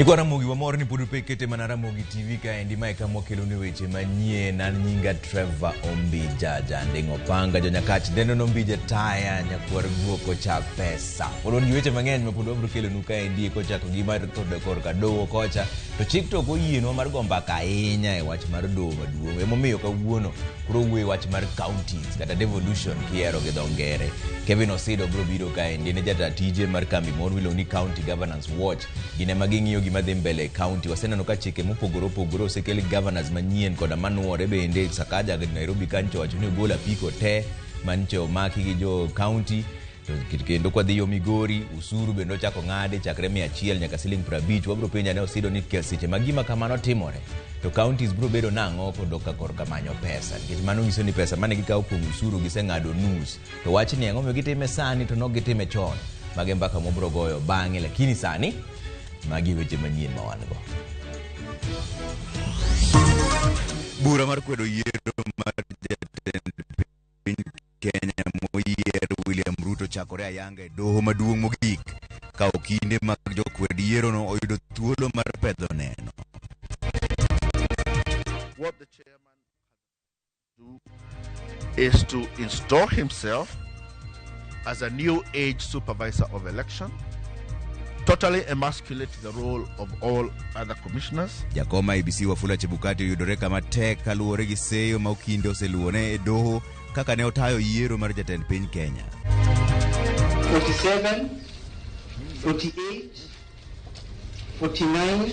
Nyikwa Ramogi wamor ni pod upekete mana Ramogi TV kaendi mae kama wakelonu weche manyien. An nyinga Trevor Ombija Janding' Opanga Jonyakach Dendo Nombija Taya nyakwar guok ocha pesa. Pod wan gi weche mang'eny ma pod wabiro kelonu kaendi kochako gi mar kod korka doho kocha to chik to ok oyienwa mar go mbaka ahinya e wach mar doho maduong'. Emomiyo kawuono koro wuoyo e wach mar counties kata devolution kihero gi dho ngere. Kevin Osido biro biro kaendi en jata tije mar kambi moro miluongo ni County Governance Watch. Gin ema ging'iyo gima dhi mbele e county. Waseneno ka chike mopogore opogore osekel governors manyien koda manuore bende. Sakaja Nairobi kancho owacho ni ogol apiko te manche omaki gi jo county. To kendo kwadhi yo Migori, usuru bende ochako ng'adi chakre 100 nyaka siling 50. Wabiro penjo ane Osido ni seche ma gima kamano timore to counties biro bedo nang'o kodok ka korka manyo pesa nikech mano nyiso ni pesa mane gikawo kuom usuru giseng'ado nus to wachni ang'o momiyo gitime sani to nok gitime chon mage mbaka mwabiro goyo bang'e lakini sani magi weche manyien ma wan go Bura mar kwedo yiero mar jatend piny Kenya moyier William Ruto chakore ayanga e doho maduong' mogik ka okinde mag jokwed yierono oyudo thuolo mar pedho neno. What the chairman do is to install himself as a new age supervisor of election, totally emasculate the role of all other commissioners. Jakom IEBC Wafula Chebukati oyudore kama tek kaluwore gi seyo ma okinde oseluwone e doho kaka ne otayo yiero mar jatend piny Kenya. 47, 48, 49,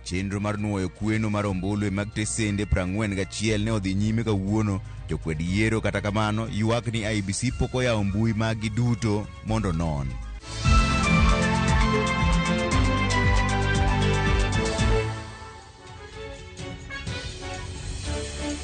Chenro mar nuoyo kweno mar ombulu e mag tesende 41 ne odhi nyime kawuono. Jokwed yiero kata kamano ywak ni IEBC pok oyawo mbui maggi duto mondo onon.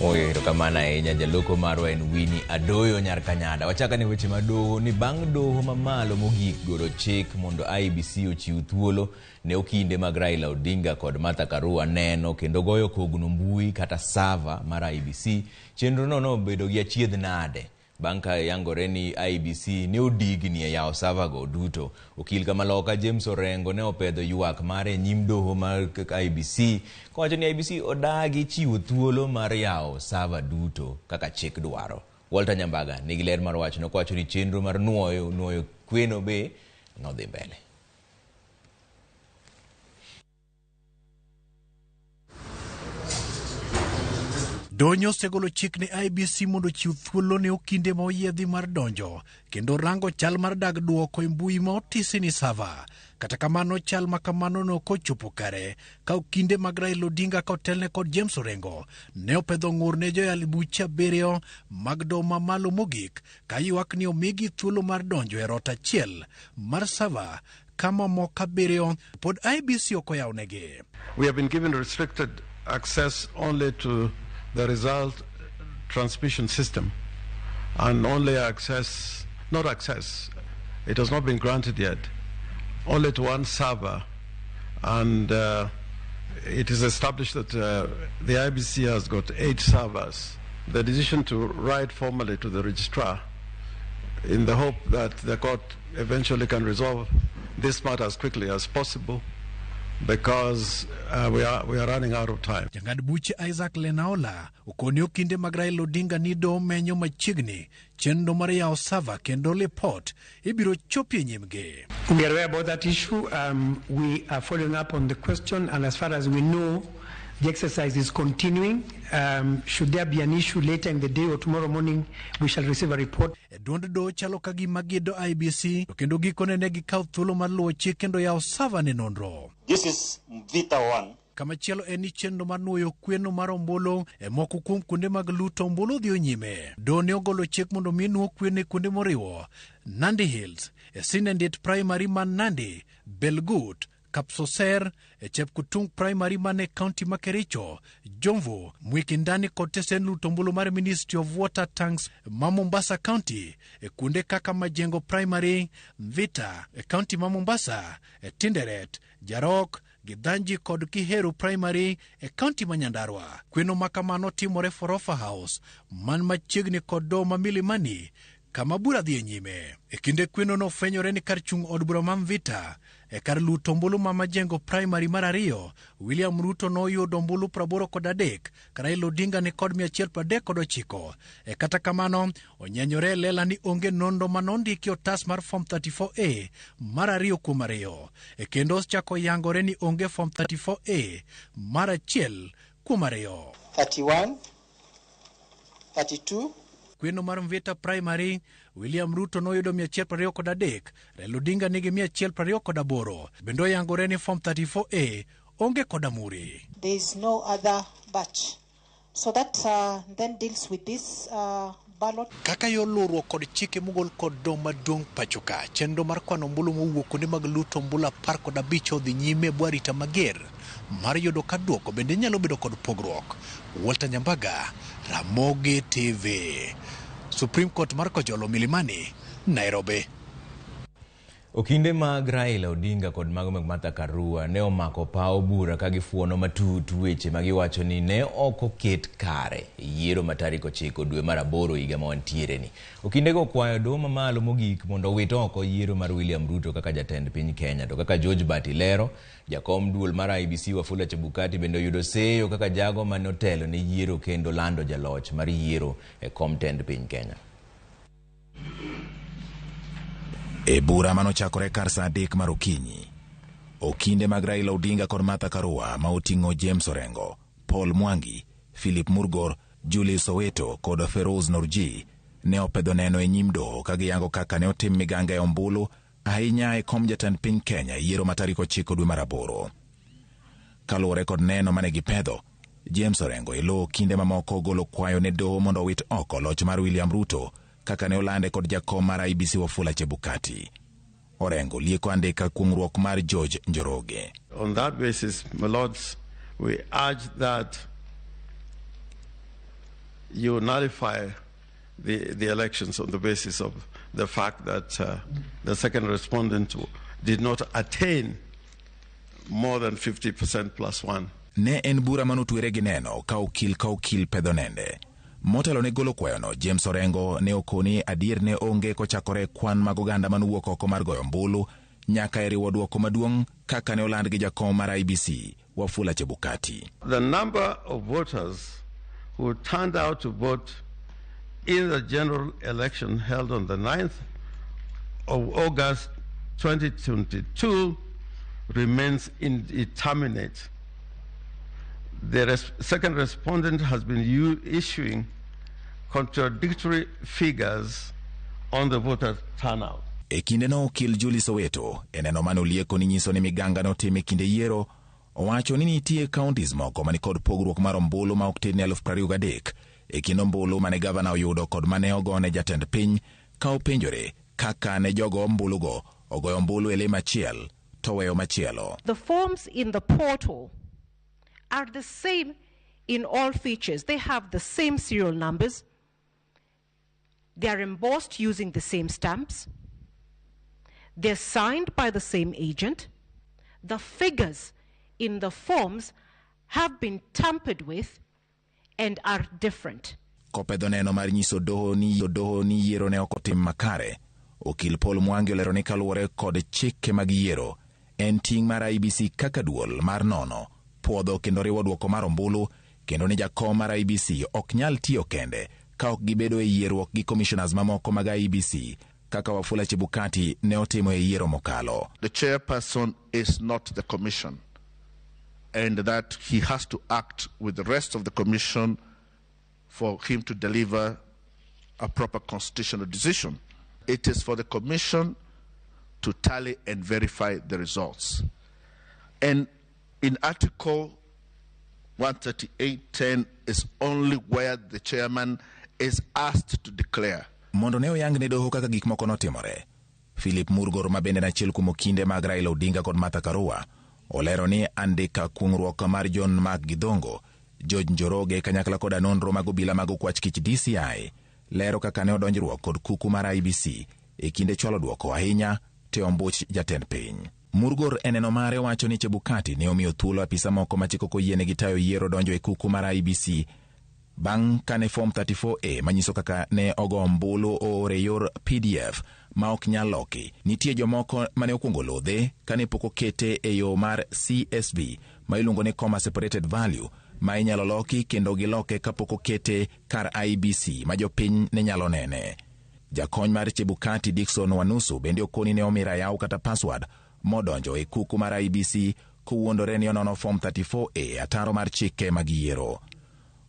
Oyo erokamano ahinya jaloko marwa en Winnie Adoyo nyar Kanyada. Wachak ane weche ma doho ni bang' doho mamalo mogik golo chik mondo IEBC ochiw thuolo ne okinde mag Raila Odinga kod Martha Karua neno kendo goyo kogno mbui kata sava mar IEBC. Chenro no nobedo gi achiedh nade bang' ka yangore ni IEBC ne odigni e yawo sava go duto. Okil kamaloka James Orengo ne opedho ywak mare e nyim doho mar IEBC kowacho ni IEBC odagi chiwo thuolo mar yawo sava duto kaka chik dwaro. Walter Nyambaga nigi ler mar wachno kowacho ni chenro mar nuoyo nuoyo kweno be nodhi mbele. Donyo osegolo chik ne IEBC mondo ochiw thuolo ne okinde ma oyiedhi mar donjo kendo rango chal mar dag duoko e mbui ma otisi ni sava. Kata kamano chal ma kamano no kochopo kare ka okinde mag Raila Odinga ka otelne kod James Orengo ne opedho ng'ur ne joyal buche abiriyo mag doho mamalo mogik ka ywak ni omigi thuolo mar donjo e rot achiel mar sava kama moko abiriyo pod IEBC ok oyawnegi. We have been given restricted access only to the result transmission system and only access, not access, it has not been granted yet, only to one server, and it is established that the IEBC has got 8 servers. The decision to write formally to the registrar in the hope that the court eventually can resolve this matter as quickly as possible, because we are running out of time. Jang'ad buche Isaac Lenaola okoni okinde mag Raila Odinga ni doho menyo machiegni chenro mar yawo sava kendo lipot ibiro chopi e nyimgi. We are aware about that issue. We are following up on the question, and as far as we know, the exercise is continuing. Should there be an issue later in the day or tomorrow morning, we shall receive a report. E duond doho chalo ka gima gido IEBC to kendo gikone ne gikawo thuolo mar luwo chik kendo yawo sava ne nonro. This is Mvita 1. Kamachielo en ni chenro mar nuoyo kweno mar ombulu e moko kuom kuonde mag luto ombulu dhi nyime. Doho ne ogolo chik mondo mi nuo kweno e kuonde moriwo Nandi Hills, e Sinendit Primary man Nandi, Belgut, Kapsoser, e Chepkutung Primary man e kaunti ma Kericho, Jomvu, Mwikindani kod tesen luto ombulu mar Ministry of Water Tanks ma Mombasa County, e kuonde kaka Majengo Primary, Mvita, e kaunti ma Mombasa, e Tinderet, Jarok, Githanji kod Kiheru Primary e kaunti ma Nyandarua. Kweno ma kamano timore Forofa House man machiegni kod doho ma Milimani kama bura dhi e nyime. E kinde kweno nofwenyore ni kar chung' od bura ma Mvita E kar luto ombulu ma Majengo Primary mar ariyo, William Ruto noyudo ombulu 83, ka Raila Odinga ni kod 139. E kata kamano, onyenyore e lela ni onge nonro manondiki otas mar Form 34A mar ariyo kuom ariyo. E kendo osechako yangore ni onge Form 34A mar achiel kuom ariyo. 31, 32. Kweno mar Mvita Primary, William Ruto noyudo 123, Raila Odinga nigi 128. Bende oyangore ni Form 34A onge kod amuri. There is no other batch. So that then deals with this ballot. Kaka yo luwruok kod chike mogol kod doho maduong' pacho ka, chenro mar kwano ombulu mowuok kuonde mag luto ombulu 15 odhi nyime e bwo arita mager mar yudo ka duoko bende nyalo bedo kod pogruok. Walter Nyambaga, Ramogi TV. Supreme Court mar Kojolo, Milimani, Nairobi. Okinde mag Raila Odinga kod mago mag Martha Karua ne omako paw bura ka gifuono matut weche ma giwacho ni ne ok oket kare e yiero ma tarik 9 dwe mar 8 higa ma wantiere ni. Okindego okwayo doho mamalo mogik mondo owit oko yiero mar William Ruto kaka jatend piny Kenya. To kaka George Bati lero, jakom duol mar IEBC Wafula Chebukati bende oyudo seyo kaka jago mane otelo ne yiero kendo lando jaloch mar yiero e kom tend piny Kenya. E bura manochakore kar saa 3 mar okinyi, okinde mag Raila Odinga kod Martha Karua ma oting'o James Orengo, Paul Mwangi, Philip Murgor, Julius Soweto kod Feroz Norji ne opedho neno e nyim doho ka giyango kaka ne otim miganga e ombulu ahinya e kom jatend piny Kenya e yiero ma tarik 9 dwe mar 8. Kaluwore kod neno mane gipedho, James Orengo e lo okinde mamoko ogolo kwayo ne doho mondo owit oko loch mar William Ruto kaka ne olande kod jakom mar IEBC Wafula Chebukati. Orengo lieko andika kuong'ruok mar George Njoroge. On that basis, my lords, we urge that you nullify the elections on the basis of the fact that the second respondent did not attain more than 50% plus one. Ne en bura manotwere gi neno ka okil ka okil pedho nende. Motelo ne golo kwayono, James Orengo ne okoni adier ne onge kochakore kwan mag oganda manowuok oko mar goyo ombulu nyaka e riwo duoko maduong' kaka ne oland gi jakom mar IEBC Wafula Chebukati. The number of voters who turned out to vote in the general election held on the 9th of August 2022 remains indeterminate. The second respondent has been issuing contradictory figures on the voter turnout. E kindeno okil Julie Soweto e neno mane olieko ni nyiso ni miganga notim e kinde yiero, owacho ni nitie counties moko mani kod pogruok mar ombulu ma ok tin ne 23,000 e kind ombulu mane gavana oyudo kod mane ogone jatend piny, ka openjore kaka ne jogo ombulugo ogoyo ombulu e lem achiel to weyo machielo. The forms in the portal are the same in all features. They have the same serial numbers. They are embossed using the same stamps. They're signed by the same agent. The figures in the forms have been tampered with and are different. Kopedho neno mar nyiso doho ni yiero ne ok otim makare, okil Paul Mwangi olero ni kaluwore kod chike mag yiero, en ting' mar IEBC kaka duol mar nono, puodho kendo riwo duoko mar ombulu, kendo ni jakom mar IEBC ok nyal tiyo kende ka ok gibedo e yierruok gi commissioners mamoko mag IEBC kaka Wafula Chebukati ne otimo e yiero mokalo. The chairperson is not the commission, and that he has to act with the rest of the commission for him to deliver a proper constitutional decision. It is for the commission to tally and verify the results. And in Article 138.10 is only where the chairman is asked to declare. Mondo ne oyang ne doho kaka gik moko notimore, Philip Murgor ma bende en achiel kuom okinde mag Raila Odinga kod Martha Karua olero ni andika kuong'ruok mar John Mark Githongo, George Njoroge kanyakla koda nonro mag obila mag okwach kich DCI lero kaka ne odonjruok kod kuku mar IEBC e kinde chwalo duoko ahinya te ombuch jatend piny. Murgor e neno mare wacho ni Chebukati ne omiyo thuolo apisa moko ma chik ok oyienegi tayo yiero donjo e kuku mar IEBC Bang' kane Form 34A manyiso kaka ne ogo ombulu oor e yor PDF ma ok nyal loki, nitie jomoko mane okwongo lodhe kane pok okete e yo mar CSV ma iluongo ni comma separated value ma inyalo loki kendo giloke kapok okete kar IEBC ma jopiny ne nyalo nene. Jakony mar Chebukati Dickson Wanusu bende okoni ne omi rayaw kata password modonjo e kuku mar IEBC kowuondore ni onono Form 34A ataro mar chike mag yiero.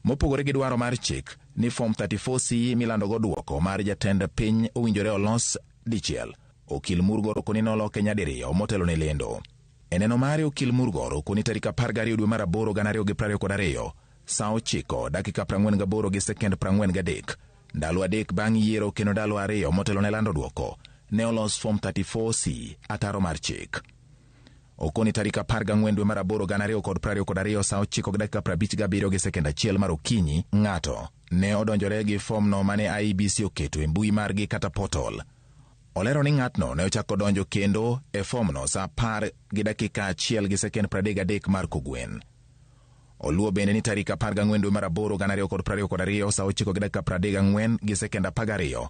Mopogore gi dwaro mar chik ni Form 34C milandogo duoko mar jatend piny owinjore olos dichiel, Okil Murgor okoni noloke nyadiriyo motelo ne lendo. E neno mare Okil Murgor okoni tarik 12 dwe mar 8 2022 saa 9:48 gi sekend 43 ndalo 3 bang' yiero kendo ndalo 2 motelo ne lando duoko ne olos Form 34C ataro mar chik. Okoni tarik 14 dwe mar 8 2022 saa 9:57 gi sekend 1 mar okinyi ng'ato ne odonjore gi fomno mane IEBC oketo e mbui margi kata portal. Olero ni ng'atno ne ochako donjo kendo e fomno saa 10:01 gi sekend 33 mar kogwen. Oluwo bende ni tarik 14 dwe mar 8 2022 saa 9:34 gi sekend 12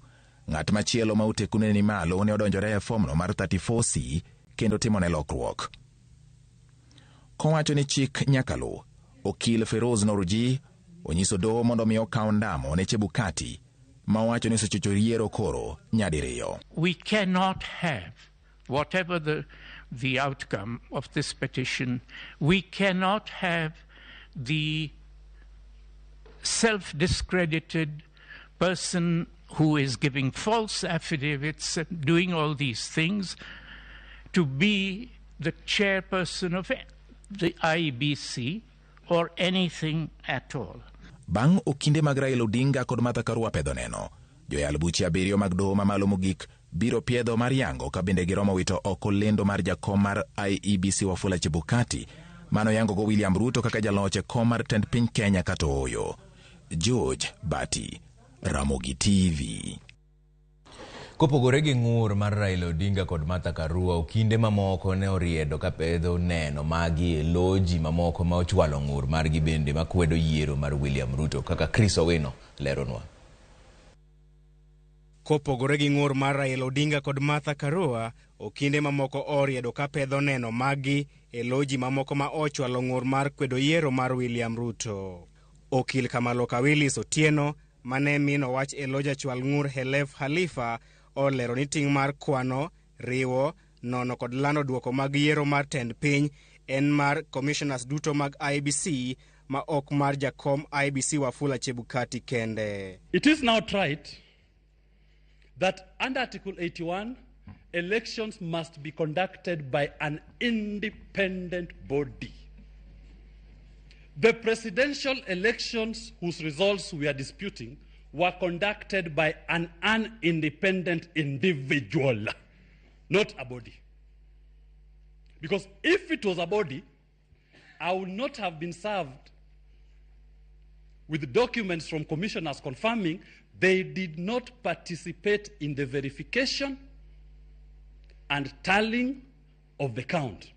ng'at machielo ma otekune ni malo ne odonjore e fomno mar 34C kendo timone lokruok. Kowacho ni chik nyaka luw, Okil Feroz Noruji onyiso doho mondo mi okaw ndamo ne Chebukati ma owacho ni osechocho yiero koro nyadiriyo. We cannot have, whatever the outcome of this petition, we cannot have the self-discredited person who is giving false affidavits and doing all these things to be the chairperson of the IEBC or anything at all. Bang' okinde mag Raila Odinga kod Martha Karua pedho neno, joyal buche 7 mag doho mamalo mogik biro piedho mar yango ka bende giromo wito oko lendo mar jakom mar IEBC Wafula Chebukati mano yango go William Ruto kaka jaloch e kom mar tend piny Kenya kata ooyo. George Bati, Ramogi TV. Kopogore gi ng'ur mar Raila Odinga kod Martha Karua, okinde mamoko ne oriedo ka pedho neno magi e loji mamoko ma ochwalo ng'ur margi bende makwedo yiero mar William Ruto kaka Chris Owino leronwa. Kopogore gi ng'ur mar Raila Odinga kod Martha Karua, okinde mamoko oriedo ka pedho neno magi e loji mamoko ma ochwalo ng'ur mar kwedo yiero mar William Ruto. Okil Kamaloka Willis Otieno mane mino wach e loja chwal ng'ur Helef Halifa olero ni ting' mar kwano, riwo, nono kod lando duoko mag yiero mar tend piny en mar commissioners duto mag IEBC ma ok mar jakom IEBC Wafula Chebukati kende. It is now trite that under Article 81, elections must be conducted by an independent body. The presidential elections whose results we are disputing were conducted by an unindependent individual, not a body. Because if it was a body, I would not have been served with documents from commissioners confirming they did not participate in the verification and tallying of the count.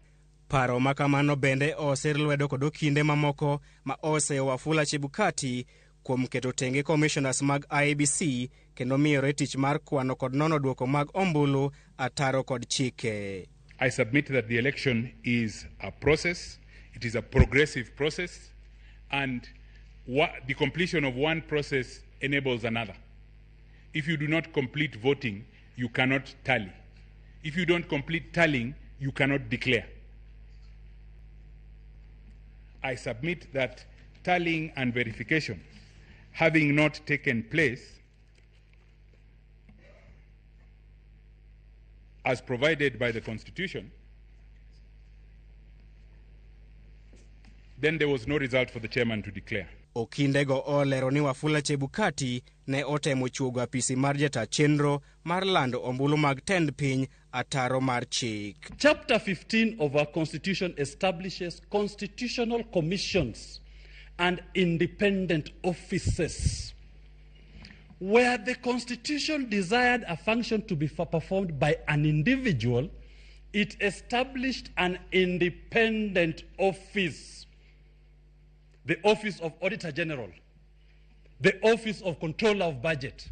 Paro makamano bende oser lwedo kod okinde mamoko ma oseyo Wafula Chebukati kuom keto tenge commissioners mag IEBC kendo miyore tich mar kwano kod nono duoko mag ombulu ataro kod chike. I submit that the election is a process, it is a progressive process, and the completion of one process enables another. If you do not complete voting, you cannot tally. If you don't complete tallying, you cannot declare. I submit that tallying and verification, having not taken place as provided by the Constitution, then there was no result for the chairman to declare. Okindego olero ni Wafula Chebukati ne otemo chuogo apisi mar jata chenro mar lando ombulu mag tend piny ataro mar chik. Chapter 15 of our Constitution establishes constitutional commissions and independent offices where the Constitution desired a function to be performed by an individual, it established an independent office, the Office of Auditor General, the Office of Controller of Budget.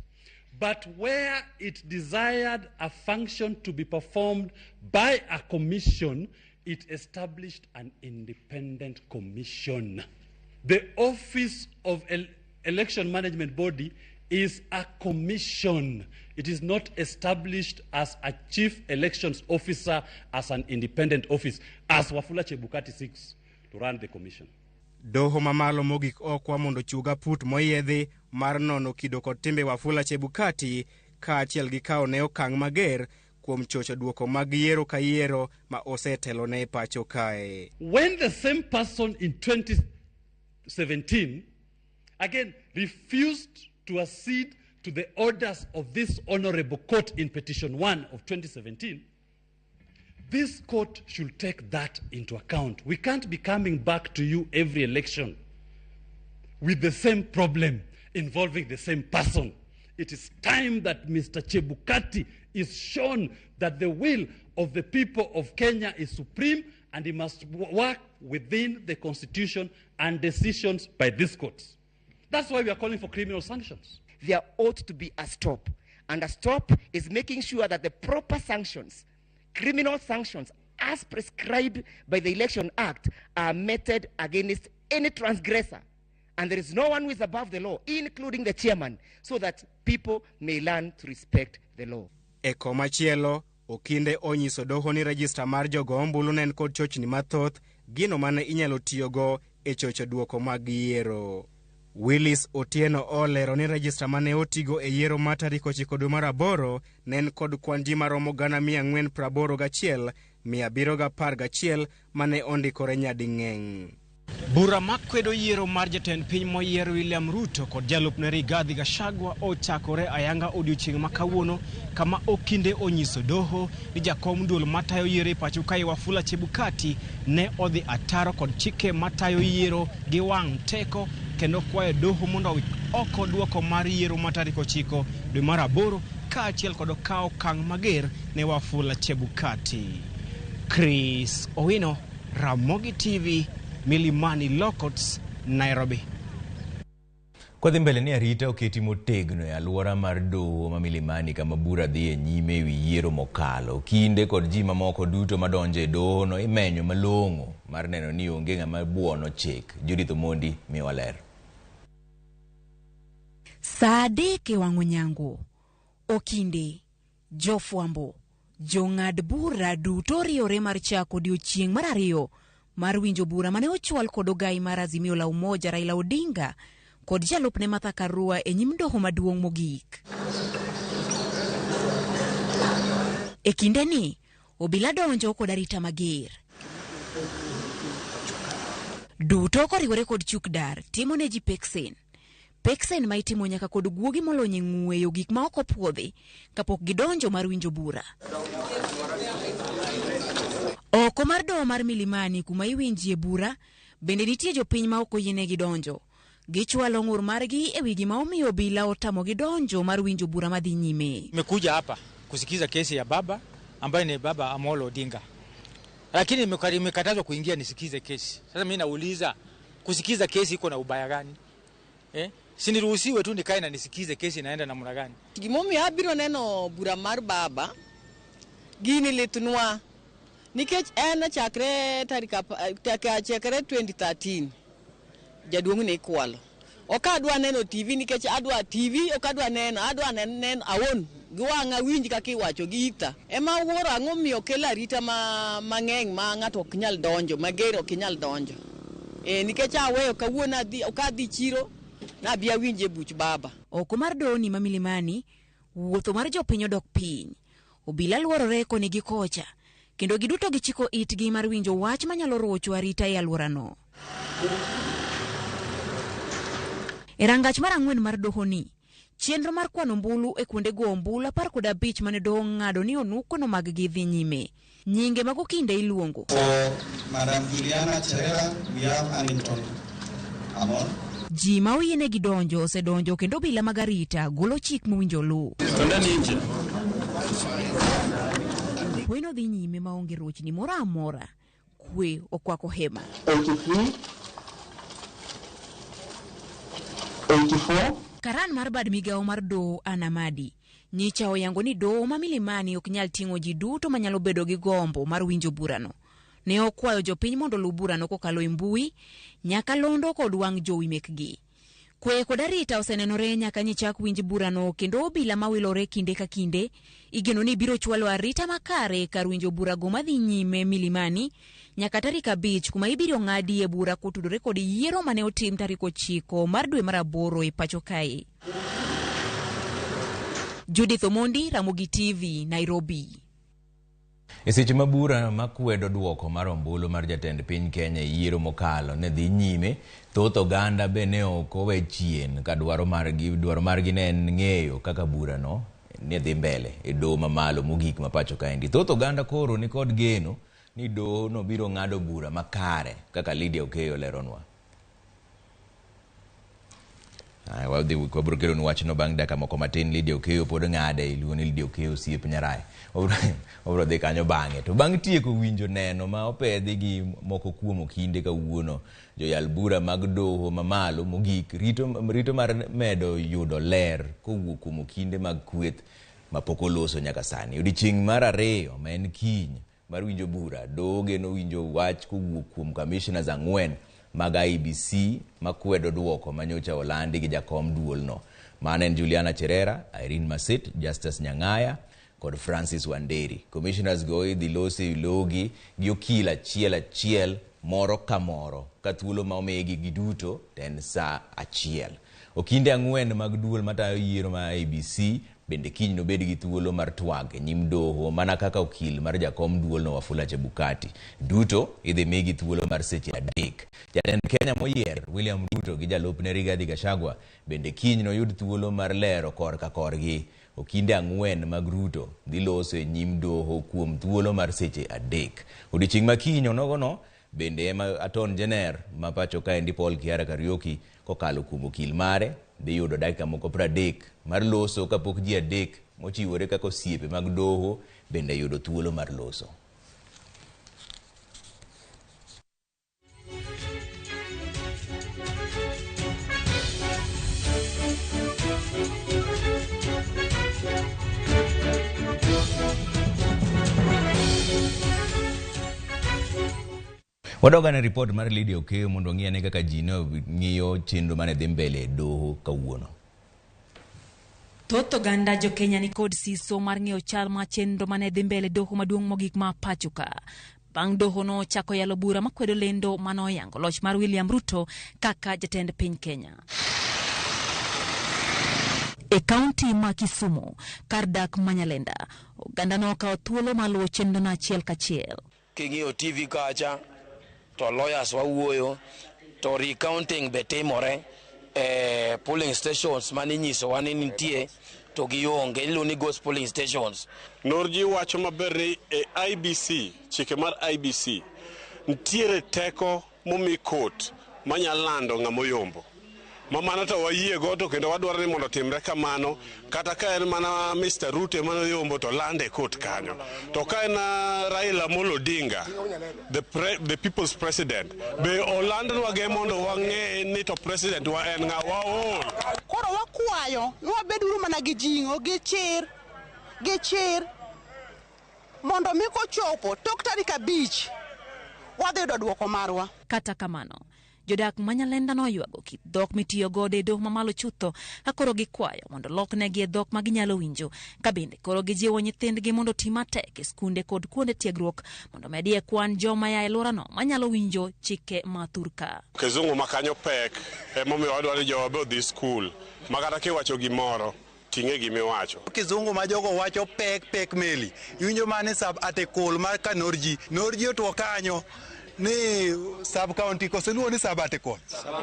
But where it desired a function to be performed by a commission, it established an independent commission. The Office of Election Management Body is a commission. It is not established as a chief elections officer, as an independent office, as Wafula Chebukati seeks to run the commission. Doho mamalo mogik okwa mondo chuga put moyiedhi mar nono kido kod timbe Wafula Chebukati kaachiel gi kawo ne okang' mager kuom chocho duoko mag yiero ka yiero ma osetelone e pacho kae. When the same person in 2017 again refused to accede to the orders of this honorable court in petition 1 of 2017, this court should take that into account. We can't be coming back to you every election with the same problem involving the same person. It is time that Mr. Chebukati is shown that the will of the people of Kenya is supreme and he must work within the constitution and decisions by this court. That's why we are calling for criminal sanctions. There ought to be a stop. And a stop is making sure that the proper sanctions, criminal sanctions, as prescribed by the Election Act, are meted against any transgressor. And there is no one who is above the law, including the chairman, so that people may learn to respect the law. E komachielo, okinde onyiso doho ni rejista mar jogo ombulu ne en kod chochni mathoth, gino mane inyalo tiyogo e chocho duoko mag yiero. Willis Otieno olero ni rejista mane otigo e yiero mar tarik 9 dwe mar 8 ne en kod kwan ji maromo 481,711 mane ondikore nyading'eny. Bura makwedo yiero mar jatend piny moyier William Ruto kod jalupne Rigathi Gachagua ochakore ayanga odiochieng' ma kawuono kama okinde onyiso doho ni jakom duol matayo yiero e pacho kae Wafula Chebukati ne odhi ataro kod chike matayo yiero gi wang' teko kendo kwayo doho mondo owit oko duoko mar yiero ma tarik 9 dwe mar 8 kaachiel kod kawo okang' mager ne Wafula Chebukati. Chris Owino, Ramogi TV, Milimani Lokots, Nairobi. Kwadhi mbele ni arita oketi motegno e alwora mar doho ma Milimani kama bura dhi e nyime ewi yiero mokalo. Kinde kod ji mamoko duto madonjo e doho no imenyo malong'o mar neno ni onge ng'ama buono chik. Judith Omondi miwa ler. Saa 3 e wang' onyango, okinde, jofwambo, jong'ad bura duto riwore mar chako odiochieng' mar 2 mar winjo bura mane ochwal kod ogai mar Azimio la Umoja Raila Odinga kod jalupne Martha Karua e nyim doho maduong' mogik. E kindeni, obila donjo kod arita mager. Duto koriwore kod chuk dar timo ne ji peksen. Peksen ma itimo nyaka kod guogi molony e ng'weyo gik ma ok opuodhi kapok gidonjo mar winjo bura. Oko mar doho mar Milimani kuma iwinjie bura, bende nitie jopiny ma ok oyienegi donjo. Gichwalo ng'ur margi e wi gima omiyo obila otamogi donjo mar winjo bura madhi nyime. Nimekuja hapa kusikiza kesi ya baba ambaye ni baba Amolo Odinga, lakini nimekatazwa kuingia nisikize kesi. Sasa mimi nauliza, kusikiza kesi iko na ubaya gani? Si niruhusiwe tu nikae na nisikize kesi inaenda namna gani? Gimomiyo abiro neno bura mar baba gini litnwa nikech en chakre tarik chakre 2013 jaduong' ne ikwalo. Ok adwa neno TV nikech adwa TV, ok adwa neno, adwa neno awon gi wang'a winj kaka iwacho gi ita. Ema wuoro ang'o miyo kel arita mang'eny ma ng'ato ok nyal donjo, mager ok nyal donjo. Nikech aweyo kawuono adhi ok adhi chiro nabi awinje buch baba. Oko mar doho ma Milimani, wuotho mar jopiny odok piny. Obila luorore koni gi kocha, kendo giduto gichiko itgi mar winjo wach manyalo rocho arita e alworano. E rangach mar 4 mar dohoni, chenro mar kwano ombulu e kuonde go ombulu 15 mane doho ng'ado ni onukono mag gi dhi nyime. Nyinge mag okinde iluongo. For Madam Juliana Cherera, we have Annington Amon. Ji ma oyienegi donjo osedonjo kendo obila mag arita golo chik mowinjo luw. Kweno dhi nyime maonge rochni moro amora. Kwe okwako hema. 83, 84. Karan mar bad migawo mar doho Anamadi nyicha oyango ni doho ma Milimani ok nyal ting'o ji duto manyalo bedo gi gombo mar winjo burano. Ne okwayo jopiny mondo oluw burano kokalo e mbui, nyakalondo kod wang' jowi mekgi. Kwe kod arita osenenore nyaka nyichak winj burano kendo obila mawilore kinde ka kinde igeno ni biro chwalo arita makare kar winjo burago madhi nyime Milimani nyaka tarik 5 kuma ibiro ng'adie bura kotudore kod yiero mane otim tarik 9 mar dwe mar 8 e pacho kae. Judith Omondi, Ramogi TV, Nairobi. E seche ma bura makwedo duoko mar ombulu mar jatend piny Kenya e yiero mokalo ne dhi nyime, thoth oganda be ne ok owe chien ka dwaro margi ne en ng'eyo kaka burano ne dhi mbele e doho mamalo mogik ma pacho kaendi. Thoth oganda koro ni kod geno ni doho no biro ng'ado bura makare kaka Lydia Okeyo leronwa. Wadhi wabiro kelo ni wachno bang' dakika moko matin. Lydia Okeyo pod ng'ade, iluongo ni Lydia Okeyo osiep Nyarai. Wabiro dhi kanyo bang'e. To bang' tieko winjo neno ma opedhi gi moko kuom okinde kawuono, joyal bura mag doho mamalo mogik rito mar medo yudo ler kowuok kuom okinde mag kweth mapok oloso nyaka sani. Odiechieng' mar 2 ma en kiny mar winjo bura, doho geno winjo wach kowuok kuom commissioners 4 mag IEBC makwedo duoko manyocha olandi gi jakom duolno. Mano en Juliana Cherera, Irene Masit, Justus Nyang'aya kod Francis Wanderi. Commissioners go idhi losi logi gi okil achiel achiel moro ka moro ka thuolo ma omigi giduto to en saa 1. Okinde 4 mag duol matayo yiero ma IEBC bende kiny nobed gi thuolo mar twak e nyim doho mana kaka okil mar jakom duolno Wafula Chebukati. Duto idhi migi thuolo mar seche 3. Jatend Kenya moyier William Ruto gi jalupne Rigathi Gachagua bende kiny noyud thuolo mar lero korka korgi. Okinde 4 mag Ruto dhi loso e nyim doho kuom thuolo mar seche 3. Odiechieng' ma kiny onogono bende ema Attorney General ma pacho kaendi Paul Kiara Kariuki kokalo kuom okil mare dhi yudo dakika moko 30 mar loso kapok ji 3 mochiwore kaka osiepe mag doho bende yudo thuolo mar loso. Wadoga ne report mar Lydia Okeyo mondo wang'i ane kaka ji ne ng'iyo chenro mane dhi mbele e doho kawuono. Thoth oganda jo Kenya ni kod siso mar ng'eyo chal mar chenro mane dhi mbele doho maduong' mogik ma pacho ka. Bang' doho no chako yalo bura makwedo lendo manoyango loch mar William Ruto kaka jatend piny Kenya. E kaunti ma Kisumu, kar dak ma Nyalenda, oganda nokawo thuolo mar luwo chenro no achiel kachiel. King'iyo TV kacha to lawyers wawuoyo to recounting be timore e polling stations maninyisowa ni nitie to gionge, iluongo ni ghost polling stations. Norji wacho maber ni e IBC, chike mar IBC nitiere teko momi court manyalo lando ng'ama oyombo. Ma mano to wayie go to kendo wadwaro ni mondo otimre kamano, kata ka en mana Mr. Ruto ema noyombo to lande e court kanyo. To ka en Raila Amolo Odinga, the people's president, be olandnwa ge mondo wang'e ni to president wa en ng'a waol. Koro wakwayo ni wabeduru mana gi jing'o, gi chir mondo mi kochopo tok tarik 5 wadhi yudo duoko marwa. Kata kamano, jodak ma Nyalenda noywago kit dhok mitiyo godo e doho mamalo chutho ka koro gikwayo mondo loknegi e dhok ma ginyalo winjo, ka bende koro gijiwo nyithindgi mondo oti matek e skunde kod kuonde tiegruok mondo medie kwan joma ya e alworano manyalo winjo chike ma thurka. Kizungu ma kanyo pek, emomiyo wadwaro ni jowa be odhi skul, ma kata kiwacho gimoro ting'e gimiwacho. Kizungu ma jogo wacho pek pek meli, iwinjo mane sub article mar ka Norji, Norji otuo kanyo ni sub county koso iluongo ni sub article.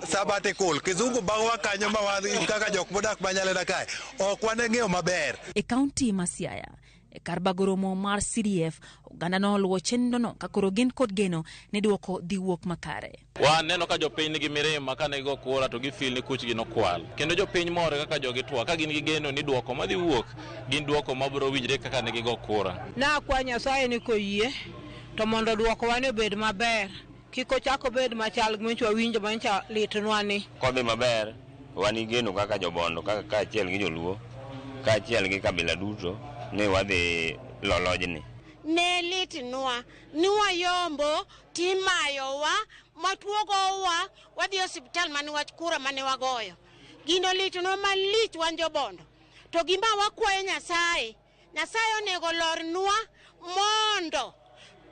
Sub article kizungu bagowa kanyo ma wan kaka jok modak ma Nyalenda kae ok wane ng'eyo maber. E kaunti ma Siaya, e kar bago romo mar CDF, oganda noluwo chenrono ka koro gin kod geno ni duoko dhi wuok makare. Waneno ka jopiny nigi mirima ka ne gigo kura to gifeel ni kuchgi nokwal. Kendo jopiny mor kaka jogi twak ka gin gi geno ni duoko madhi wuok gin duoko mabiro winjre kaka ne gigo kura. Nakwa Nyasaye ni koyie to mondo duokowa ni obed maber, kik ochak obed machal gi manyocha wawinjo manyocha litnwa ni. Kodhi maber Wan gi geno kaka jobondo kaka kaachiel gi joluo kaachiel gi kabila duto ni wadhi lo lojni. Ne litnwa ni wayombo timayowa matuogowa wadhi e osiptal mane wach kura mane wagoyo. Gino litnwa malich wan jobondo. To gima wakwayo Nyasaye, Nyasaye onego lornwa mondo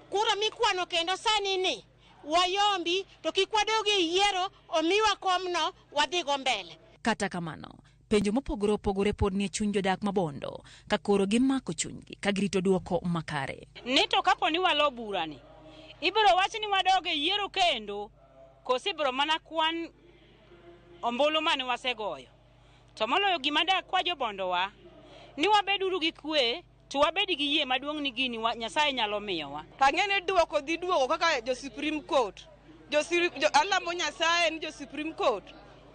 kura mikwano kendo sani ni wayombi to kik wadog e yiero omiwa komno wadhigo mbele. Kata kamano, penjo mopogore opogore pod nie chuny jodak ma Bondo ka koro gimako chunygi ka girito duoko makare. Ni to kapo ni walo burani, ibiro wach ni wadog e yiero kendo, koso ibiro mana kwan ombulu mane wasegoyo. To moloyo gima dakwa jobondowa, ni wabeduru gi kwe, to wabed gi yie maduong' ni gini Nyasaye nyalo miyowa. Tang'e ni duoko dhi duogo kaka jo Supreme Court. Alamo Nyasaye ni jo Supreme Court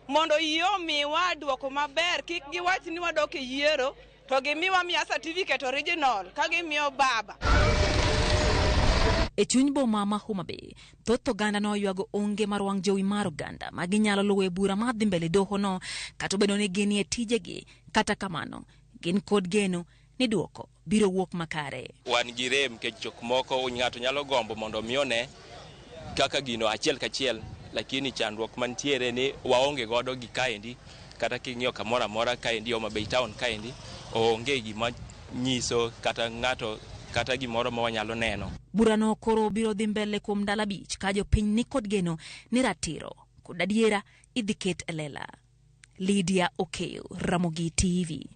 mondo yie omiwa duoko maber, kik giwach ni wadok e yiero to gimiwa miya certificate original ka gimiyo baba. E chuny boma ma Homa Bay, thoth oganda noywago onge mar wang' jowi mar oganda ma ginyalo luwo e bura madhi mbele doho no kata obedo ni gin e tijegi. Kata kamano, gin kod geno ni duoko biro wuok makare. Wan gi rem nikech jok moko ng'ato nyalo gombo mondo mi one kaka gino achiel kachiel, lakini chandruok mantiere ni waonge godo gi kaendi, kata king'iyo kamoro amora kaendi Homa Bay town kaendi onge gima nyiso kata ng'ato kata gimoro ma wanyalo neno. Burano koro biro dhi mbele kuom ndalo 5 ka jopiny ni kod geno ni ratiro kod adiera idhi ket e lela. Lydia Okeyo, Ramogi TV.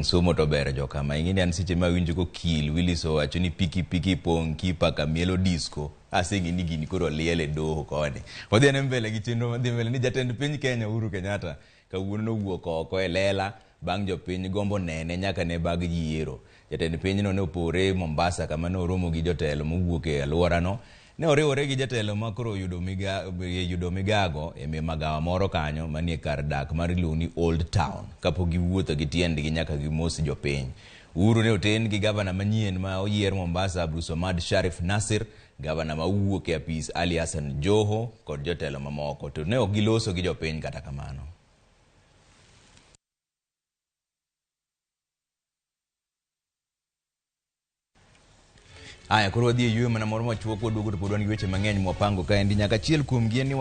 Somo to ber jokama. Ing'e ni an seche ma awinjo kokil Willis owacho ni piki piki pong' kipa kamielo disco. Aseng'e ni gini koro liel e doho koni. Wadhi ane mbele gi chenro madhi mbele ni jatend piny Kenya Uhuru Kenyatta kawuono nowuok oko e lela bang' jopiny gombo nene nyaka ne bag yiero. Jatend pinyno ne opore Mombasa kama ne oromo gi jotelo mowuok e alworano. Ne oriwore gi jatelo ma koro yudo migago e magawa moro kanyo manie kar dak mar iluongo ni Old Town kapok giwuotho gi tiendgi nyaka gimos jopiny. Uhuru ne oten gi gavana manyien ma oyier Mombasa Abdulswamad Sharif Nasir, gavana ma wuok e apis Ali Hassan Joho kod jotelo mamoko. To ne ok giloso gi jopiny kata kamano. Aya, koro wadhi e yweyo mana moro machuok waduogo to pod wan gi weche mang'eny mwapango kaendi. Nyaka achiel kuomgi en ni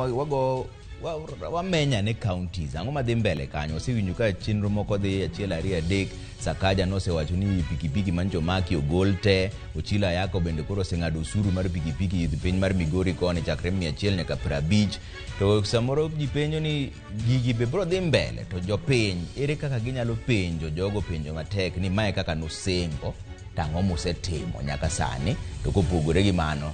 wamenya ne counties. Ang'o madhi mbele kanyo? Wasewinjo ka chenro moko dhi 1 2 3. Sakaja nosewacho ni pikipiki mancho omaki ogol te. Ochilo Ayako bende koro oseng'ado osuru mar pikipiki e piny mar Migori koni chakre 100 nyaka 50. To samoro ji penjo ni gigi be biro dhi mbele, to jopiny ere kaka ginyalo penjo jogo penjo matek ni mae kaka nosingo tang'o mosetimo nyaka sani. To kopogore gi mano,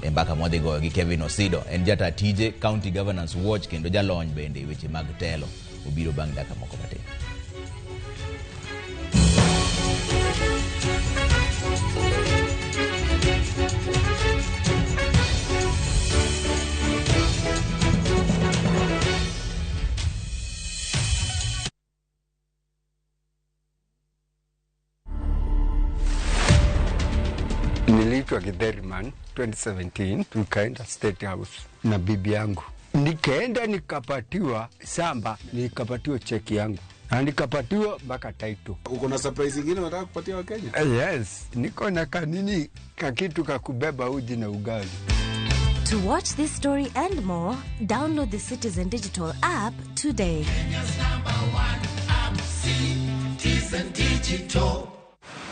e mbaka mwadhi goyo gi Kevin Osido, en jata tije County Governance Watch kendo jalony bende e weche mag telo. Obiro bang' dakika moko matin. Niliitwa Githeriman 2017, tukaenda State House na bibi yangu. Nikaenda nikapatiwa samba, nikapatiwa cheki yangu na nikapatiwa mpaka title. Uko na surprise ingine unataka kupatia Wakenya? Yes, niko na kanini kakitu kakubeba uji na ugali. To watch this story and more, download the Citizen Digital app today. Kenya's #1 app, Citizen Digital.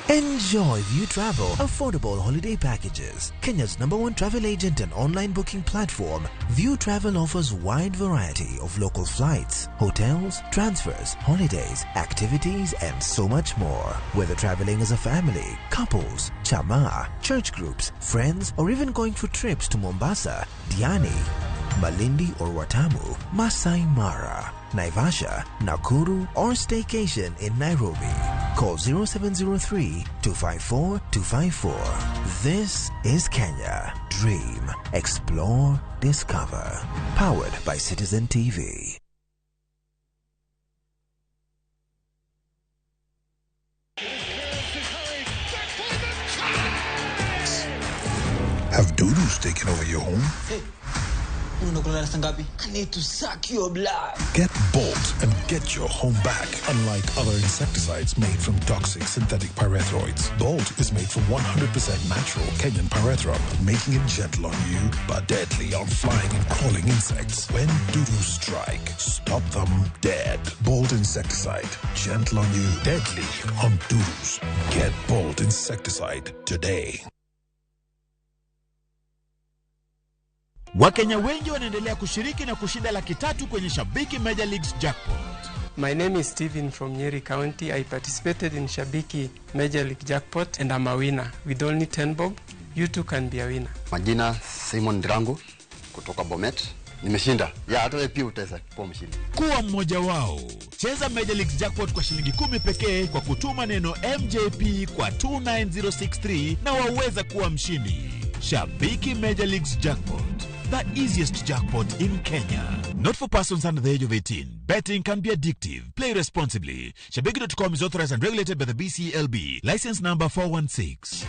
Enjoy View Travel affordable holiday packages. Kenya's #1 travel agent and online booking platform, View Travel offers wide variety of local flights, hotels, transfers, holidays, activities, and so much more. Whether traveling as a family, couples, chama, church groups, friends, or even going for trips to Mombasa, Diani, Malindi or Watamu, Masai Mara, Naivasha, Nakuru, or staycation in Nairobi. Call 0703 254 254. This is Kenya. Dream, explore, discover. Powered by Citizen TV. Have doodles taken over your home? Unaenda kulala saa ngapi? I need to suck your blood. Get Bolt and get your home back. Unlike other insecticides made from toxic synthetic pyrethroids, Bolt is made from 100% natural Kenyan pyrethrum, making it gentle on you but deadly on flying and crawling insects. When dudu strike, stop them dead. Bolt insecticide, gentle on you, deadly on dudus. Get Bolt insecticide today. Wakenya wengi wanaendelea kushiriki na kushinda 300,000 kwenye Shabiki Major Leagues Jackpot. My name is Steven from Nyeri County. I participated in Shabiki Major League Jackpot and I'm a winner. With only 10 bob, you too can be a winner. Majina Simon Ndirangu kutoka Bomet. Nimeshinda. Ya hata wewe pia utaweza kuwa mshindi. Kuwa mmoja wao. Cheza Major League Jackpot kwa shilingi 10 pekee kwa kutuma neno MJP kwa 29063 na waweza kuwa mshindi. Shabiki Major Leagues Jackpot, the easiest jackpot in Kenya. Not for persons under the age of 18. Betting can be addictive. Play responsibly. Shabiki.com is authorized and regulated by the BCLB. License number 416.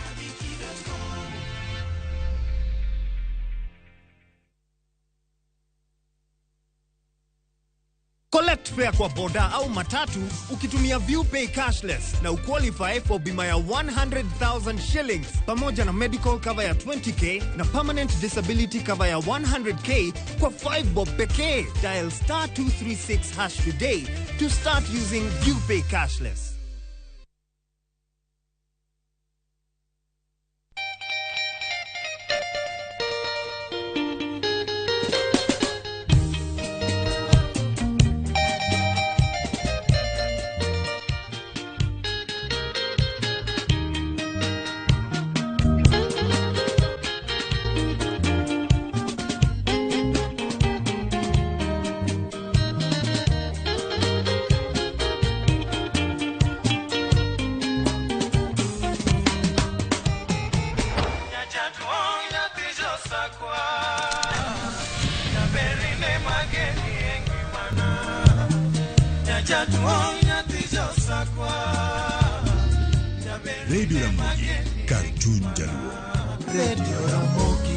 Collect fare kwa boda au matatu ukitumia ViewPay cashless na uqualify for bima ya 100,000 shillings pamoja na medical cover ya 20k na permanent disability cover ya 100k kwa 5 bob pekee. Dial star 236 hash today to start using ViewPay cashless. Radio Ramogi, Karchun Jaluo. Radio Ramogi.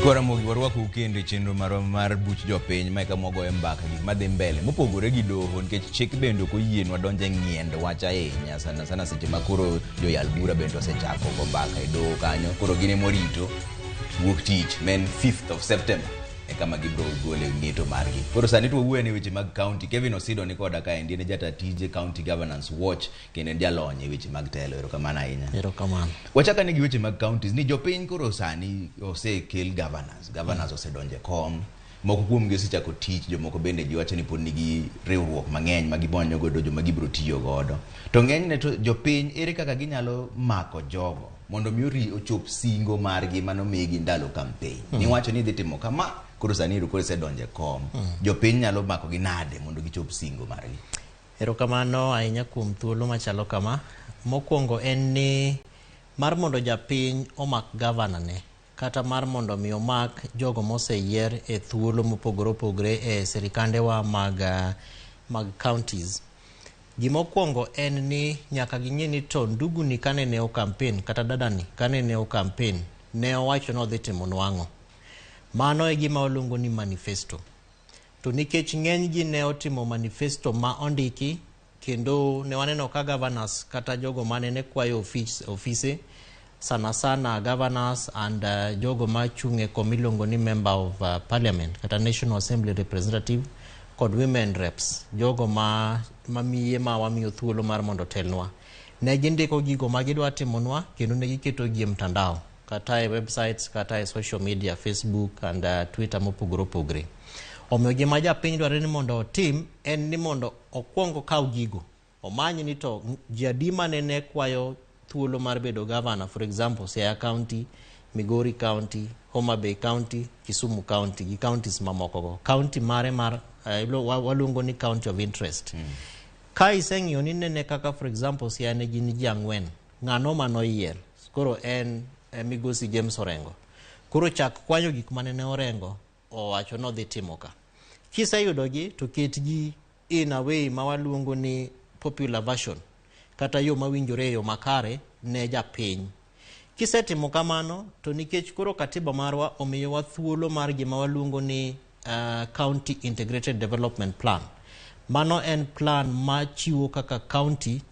Ramogi warwakou kendo e chenro marwa mar buch jopiny ma eka mwagoyo mbaka gik madhi mbele mopogore gi doho nikech chik bende ok oyienwa donjo e ng'iend wach ahinya sana sana seche ma koro joyal bura bende osechako go mbaka e doho kanyo koro gin emorito wuok tich ma en 5th of September e kama gibiro gole ng'eto margi. Koro sani to wawuoyo ne weche mag county. Kevin Osido ni koda kaendi en jata tije County Governance Watch kendo en jalony e weche mag telo. Erokamano ahinya. Erokamano. Wachaka ne gi weche mag counties ni jopiny koro sani osekel governors. Governors osedonjo e kom. Moko kuomgi osechako tich, jomoko bende giwacho ni pod nigi riwruok mang'eny ma gibonyo godo joma gibiro tiyo godo. To ng'enyne to jopiny ere kaka ginyalo mako jogo mondo mi ochop singo margi manomigi ndalo campaign. Niwacho ni idhi timo kama, koro sani koro isedonjo e kom. Jopiny nyalo mako gi nade mondo gichop singo margi? Erokamano ahinya kuom thuolo machalo kama. Mokwongo en ni mar mondo japiny omak gavana ne kata mar mondo mi omak jogo moseyier e thuolo mopogore opogore e sirikandewa mag counties. Gimokwongo en ni nyaka ging'e ni to nduguni kane ne o campaign kata dadani kane ne o campaign ne owacho ni odhi timo nwang'o. Mano e gima waluongo ni manifesto. To nikech ng'eny gi ne otimo manifesto ma ondiki kendo ne waneno ka governors kata jogo mane ne kwayo ofise sana sana governors and jogo machung' e kom iluongo ni member of parliament kata National Assembly representative kod women reps, jogo ma miye ma wamiyo thuolo mar mondo otelnwa. Ne gindiko gigo ma gidwa timonwa kendo ne giketo gi e mtandao kata e websites kata e social media, Facebook and Twitter mopogore opogore. Omiyo gima japiny dwaro ni mondo otim en ni mondo okwong okaw gigo. Omany ni to ji adi mane ne kwayo thuolo mar bedo governor, for example, Siaya County, Migori County, Homa Bay County, Kisumu County gi counties mamoko go. County mare mar waluongo ni county of interest. Ka iseng'iyo ni nene kaka, for example, Siaya ne gin ji 4, ng'ano manoyier? Koro en Migosi James Orengo. Koro chak kwanyo gik manene Orengo owacho nodhi timo ka. Kiseyudogi to ketgi in a way ma waluongo ni popular version, kata yo mawinjore e yo makare ne japiny. Kisetimo kamano to nikech koro katiba marwa omiyowa thuolo mar gima waluongo ni County Integrated Development Plan. Mano en plan machiwo kaka county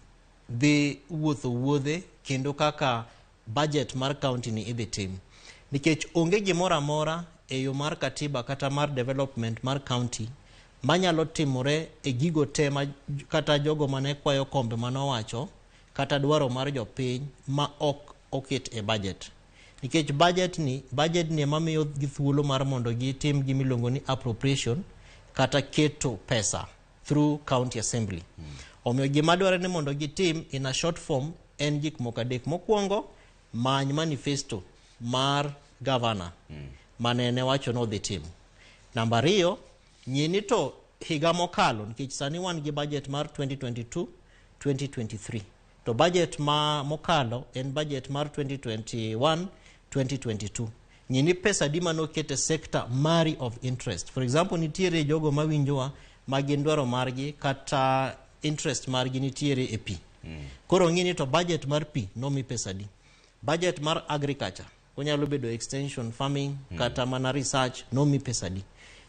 dhi wuotho wuodhe kendo kaka budget mar county ni idhi tim. Nikech onge gimoro amora e yo mar katiba kata mar development mar county manyalo timore e gigo te ma kata jogo mane kwayo kombe manowacho kata dwaro mar jopiny ma ok oket e budget. Nikech budget ni ema miyo gi thuolo mar mondo gitim gimiluongo ni appropriation kata keto pesa through county assembly. Omiyo gima dwarore ni mondo gitim in a short form en gik moko adek. Mokwongo, many manifesto mar governor mane wacho ni odhi timo. Namba 2, ng'i ni to higa mokalo, nikech sani wan gi budget mar 2022 2023, to budget ma mokalo en budget mar 2021 2022. Ng'i ni pesa di manoket e sector mari of interest. For example, nitiere jogo mawinjowa ma gin dwaro margi kata interest margi nitiere e pi. Koro ng'i ni to budget mar pi nomi pesa di. Budget mar agriculture, onyalo bedo extension farming, kata mana research nomi pesa di.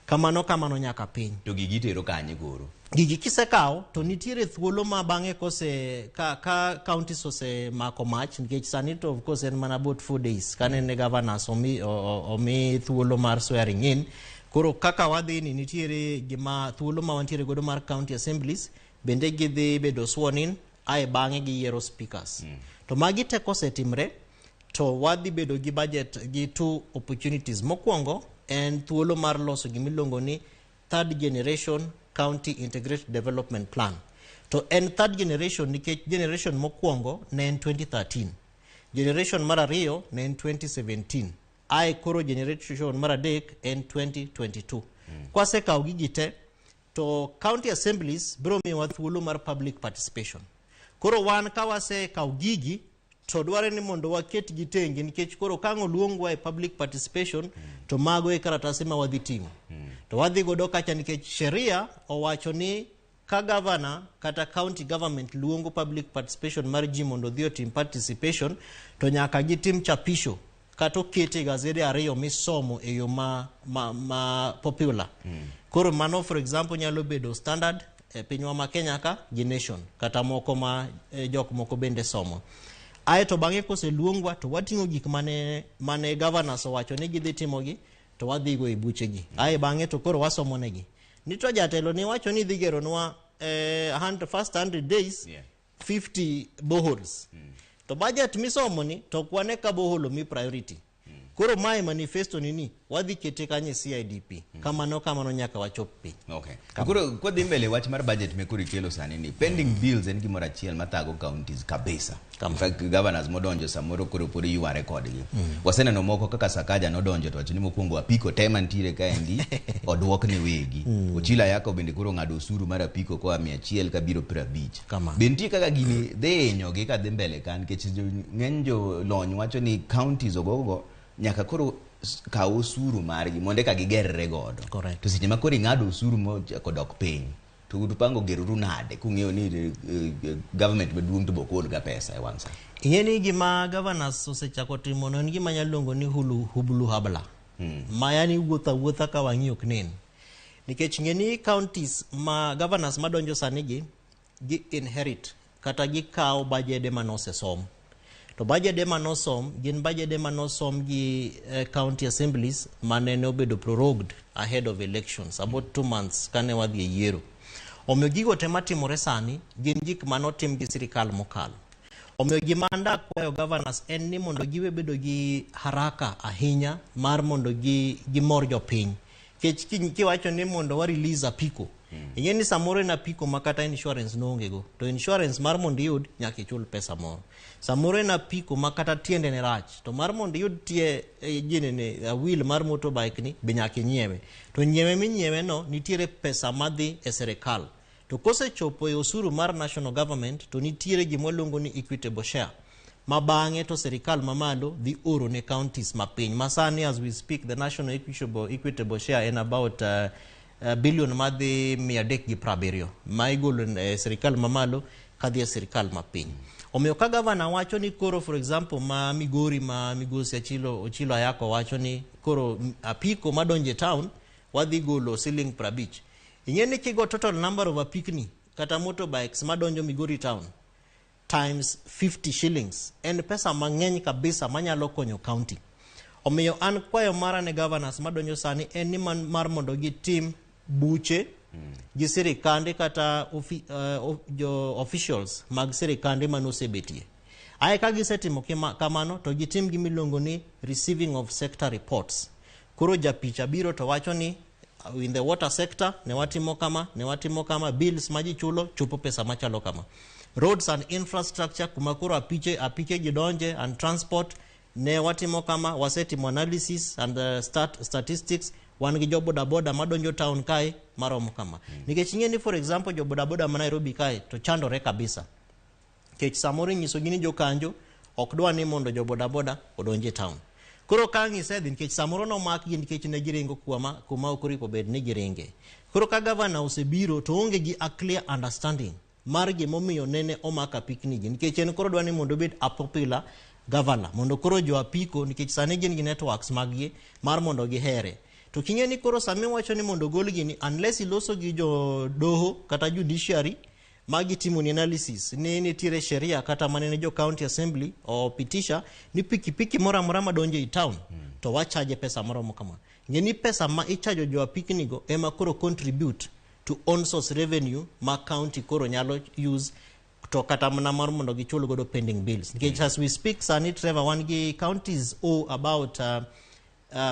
Kamano kamano nyaka piny. To gigi tero kanye koro? Gigi kisekawo to nitiere thuolo ma bang'e kose ka counties osemako mach, nikech sani to of course en mana about 4 days kanene governors omi thuolo mar swearing in. Koro kaka wadhi ni nitiere gima thuolo ma wantiere godo mar county assemblies bende gidhi bedo sworn in, ae bang'e giyiero speakers. To magi te kosetimre to wadhi bedo gi budget gi 2 opportunities. Mokwongo en thuolo mar loso gimiluongo ni third generation county integrated development plan. To en third generation nikech generation mokwongo ne en 2013, generation mar ariyo ne en 2017, ae koro generation mar adek en 2022. Kwasekawo gigi te to county assemblies biro miyowa thuolo mar public participation. Koro wan ka wasekawo gigi to dware ni mondo waket gi tenge, nikech koro ka ang' oluongwa e public participation to mago e karatase ma wadhi ting'o. To wadhi godo kacha nikech sheria owacho ni ka governor kata county government luongo public participation mar ji mondo odhi otim participation to nyaka gitim chapisho kata okete gazede 2 misomo e yo ma popular. Koro mano for example nyalo bedo Standard e pinywa ma Kenya ka gi Nation kata moko ma jok moko bende somo. Ae to bang'e koseluongwa to wating'o gik mane governors owacho ni gidhi timogi to wadhigo e buchegi. Ae bang'e to koro wasomo negi. Ni to jatelo ni wacho ni dhi geronwa first 100 days 50 boreholes. To budget misomo ni to kwane ka borehole mi priority. Koro mae manifesto nini wadhi kete kanye CIDP. Kamano kamano nyaka wachop piny. Okay. Koro kwadhi mbele wach mar budget me koro ikelo sani ni pending bills en gimoro achiel mathago counties kabisa. In fact, governors modonjo samoro koro pod yware kodgi. Waseneno moko kaka Sakaja nodonjo to wacho ni mokwongo apiko te mantiere kaendi oduok ne wegi. Ochila Yako bende koro ng'ado osuru mar apiko koa 100 kabiro 50. Be nitie kaka gini dhi hinyogi kadhi mbele ka, nikech ng'eny jolony wacho ni counties ogogo nyaka koro kaw osuru margi mondo eka gigerre godo. To seche ma koro ing'ado osuru mochako dok piny to upango geruru nade kung'eyo ni government maduong' to bok ol ga pesa e wang' sa? Ing'e ni gima governors osechako timo no en gima nyalo luongo ni hublu habla. Ma yani wuotho awuotha ka wang'i ok nen. Nikech ng'e ni counties ma governors madonjo sani gi inherit kata gikawo bajede manosesom. To bajede manosom gin bajede manosom gi county assemblies manene obedo prorogued ahead of elections about 2 months kane wadhi e yiero. Omiyo gigo te matimore sani gin gik manotim gi sirikal mokalo. Omiyo gima ndakwayo governors en ni mondo giwe bedo gi haraka ahinya mar mondo gimor jopiny. Nikech kiwacho ni mondo wa release apiko, Ing'e ni samoro en apiko ma kata insurance noonge go, to insurance mar mondo iyud nyaka ichul pesa moro. Samoro en apiko ma kata tiende ne rach, to mar mondo iyud tie ginene wheel mar motorbike ni be nyaka inyiewe. To nyiewe minyiewe no nitiere pesa madhi e sirikal. To kosechopo e osuru mar national government to nitiere gima waluongo ni equitable share ma bang'e to sirikal mamalo dhi oro ne counties mapiny. Ma sani as we speak, the national equitable share en about billion madhi 370 ma igolo e sirikal mamalo kadhi e sirikal mapiny. Omiyo ka gavana wacho ni koro, for example, ma Migori ma Migosi Ochilo Ayako wacho ni koro apiko madonjo e town wadhi golo siling 50. Ing'e ni kigo total number of apikni kata motorbikes madonjo Migori town times 50 shillings en pesa mang'eny kabisa manyalo konyo county. Omiyo an kwayo mara ne governors madonjo sani en ni mar mondo gitim buche gi sirikande kata jo officials mag sirikande manosebetie. Ae ka gisetimo kamano to gitim gimiluongo ni receiving of sector reports. Koro japicha biro to wacho ni in the water sector ne watimo kama, bills ma ji chulo chopo pesa machalo kama. Roads and infrastructure kuma koro apiche gidonje and transport ne watimo kama, wasetimo analysis and statistics, wan gi jo bodaboda madonjo town kae maromo kama. Nikech ing'e ni for example jo bodaboda ma Nairobi kae to chandore kabisa. Nikech samoro inyisogi ni jokanjo ok dwa ni mondo jo bodaboda odonje town. Koro ka ang' isedhi nikech samoro nomakgi nikech ne giringo kuma ok oripo bed ni giringe. Koro ka gavana osebiro to onge gi a clear understanding mar gimomiyo nene omak apikni gi, nikech en koro dwa ni mondo obed a popular governor, mondo koro jo apiko nikech sani gin gi networks mag gi mar mondo gihere. To king'e ni koro sami wacho ni mondo gol gini, unless iloso gi jo doho kata judiciary ma gitimo ni analysis ni nitiere sheria kata manene jo county assembly opitisha ni pikipiki moro amora madonjo e town to wachaje pesa moromo kama. Ng'e ni pesa ma ichajo jo apikni go ema koro contribute to own source revenue ma county koro nyalo use to kata mana mar mondo gichul godo pending bills. Nikech as we speak sani Trevor, wan gi counties owe about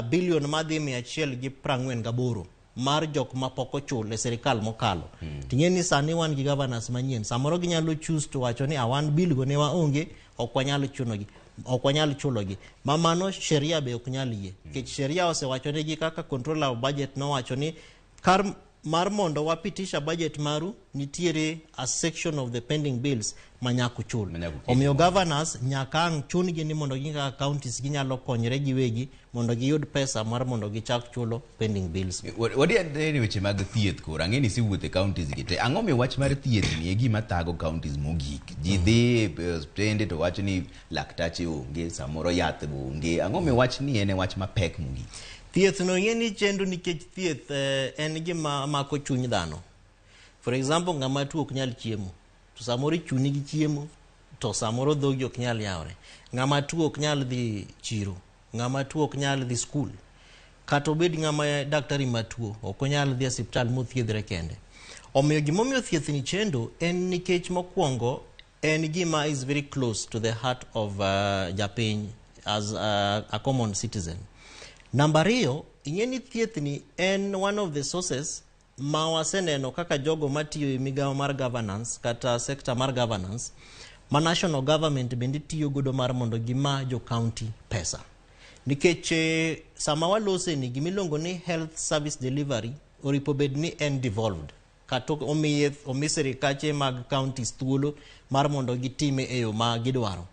billion madhi 148 mar jok ma pok ochul e sirikal mokalo. Ting'e ni sani wan gi governors manyien, samoro ginyalo choose to wacho ni awan bill go ne waonge, ok wanyal chunogi, ok wanyal chulogi. Ma mano sheria be ok nyal yie. Nikech sheria osewacho negi kaka controller of budget nowacho ni kar mar mondo wapitisha budget maru nitiere a section of the pending bills ma nyaka uchul. Omiyo governors nyaka ang' chun gi ni mondo gin kaka counties ginyalo konyre giwegi mondo giyud pesa mar mondo gichak chulo pending bills. Wadi ane weche mag thieth koro, ang'e ni isewuotho e counties gi te. Ang'o miyo wach mar thieth ni e gima thago counties mogik? Ji dhi e osiptende to wacho ni laktache onge, samoro yath be onge. Ang'o miyo wach ni en e wach mapek mogik? Thieth no ing'e ni chendo nikech thieth en gima mako chuny dhano. For example, ng'ama tuo ok nyal chiemo, to samoro ichuni gi chiemo, to samoro dhogi ok nyal yawre. Ng'ama tuo ok nyal dhi chiro, ng'ama tuo ok nyal dhi skul. Kata obed ng'ama daktari matuo, ok onyal dhi e osiptal mothiedhre kende. Omiyo gimomiyo thieth ni chendo en nikech mokwongo en gima is very close to the heart of japiny as a common citizen. Namba ariyo, ing'e ni thieth ni en one of the sources ma waseneno kaka jogo matiyo e migawo mar governance kata sector mar governance ma national government bende tiyo godo mar mondo gima jo county pesa. Nikech sama walose ni gimiluongo ni health service delivery oripo bed ni en devolved. Kata omi sirikache mag counties thuolo mar mondo gitime e yo ma gidwaro.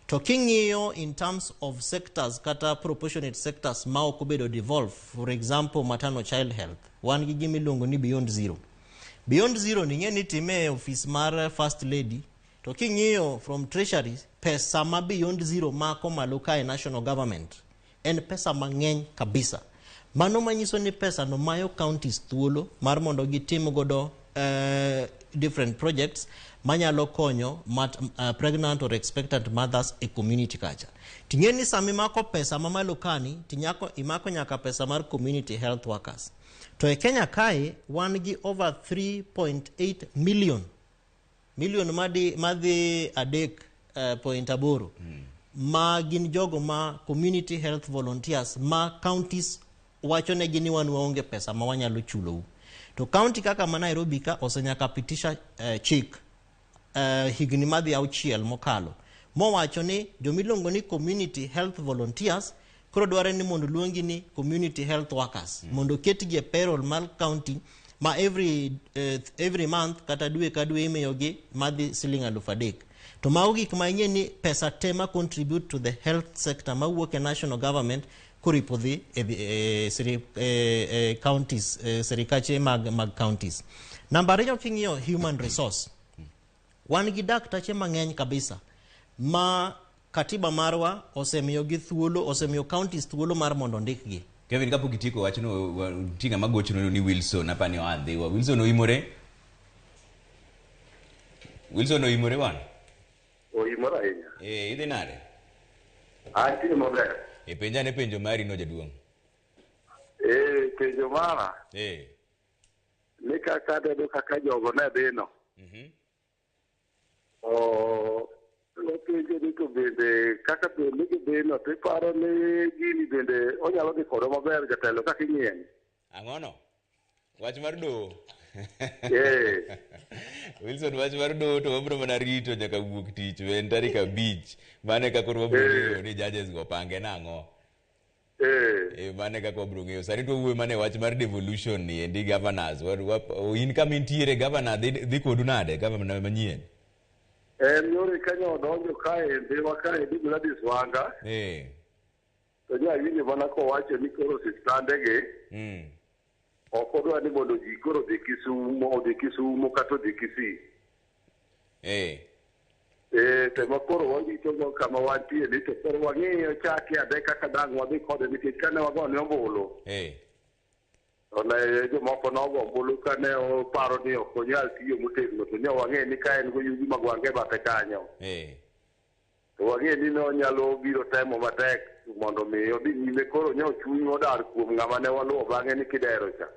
To king'iyo in terms of sectors kata proportionate sectors ma ok obedo devolved, for example maternal child health, wan gi gima iluongo ni Beyond Zero. Beyond Zero ni ing'e ni itime e office mar First Lady, to king'iyo from treasury, pesa ma Beyond Zero mako malo kae national government en pesa mang'eny kabisa. Mano manyiso ni pesa no mayo counties thuolo mar mondo gitim godo different projects manyalo konyo pregnant or expectant mothers e community kacha. Ting'e ni sama imako pesa mamalo kani, tinyako imako nyaka pesa mar community health workers. To e Kenya kae, wan gi over 3.8 million. Million madhi 3.8. Ma gin jogo ma community health volunteers ma counties wacho negi ni wan waonge pesa ma wanyalo chulou. To county kaka ma Nairobi ka osenyaka pitisha chik higni madhi 6 mokalo mowacho ni jomiluongo ni community health volunteers koro dware ni mondo luongi ni community health workers mondo ketgi e payroll mar county ma every month kata dwe ka dwe imiyogi madhi siling 3,000. To mago gik ma ing'e ni pesa te ma contribute to the health sector mawuok e national government koripo dhi e counties, serikache mag counties. Namba 2, king'iyo human resource, wan gi daktache mang'eny kabisa ma katiba marwa osemiyo gi thuolo, osemiyo counties thuolo mar mondo ondikgi. Kevin, kapok itieko wachno, nitie ng'ama gochono ni Wilson, apani oa Ndhiwa. Wilson oimore? Wilson oimore bwana? Oimore ahinya. Idhi nade? Antie maber. Penja ne penjo mari no jaduong'. Penjo mara. Ni kaka adedo kaka jogo ne dhi no. Penjo ni to bende kaka bende gidhi no to iparo ni gini bende onyalo dhi kodwa maber jatelo kaka ing'iye. Ang'ono? Wach mar doho. Wilson, wach mar doho to wabiro mana rito nyaka wuok tich en tarik 5. Mano e kaka koro wabiro ng'eyo ni judges go opange nang'o. Mano e kaka wabiro ng'eyo. Sani to wawuoyo mana e wach mar devolution ni endi governors. In kama intiere governor dhi kodu nade governor manyien? En yore kanyo odonjo kae Ndhiwa kae di Gladys Wanga. To nya winjo mana kowacho ni koro osiptandegi ok odwa ni mondo ji koro odhi Kisumo kata odhi Kisii. To ema koro warito kama wantie ni to koro wang'iyo chake ade kaka dang' wadhi kode nikech kane wagone ombulu. To ne jomoko nogo ombulu kane oparo ni ok onyal tiyo motegno to ne wang'e ni ka en goyugi mag wange e bathe kanyo. To wang'e ni nonyalo biro temo matek mondo mi odhi nyime koro ne chuny odar kuom ng'ama ne waluwo bang'e ni Kidero cha.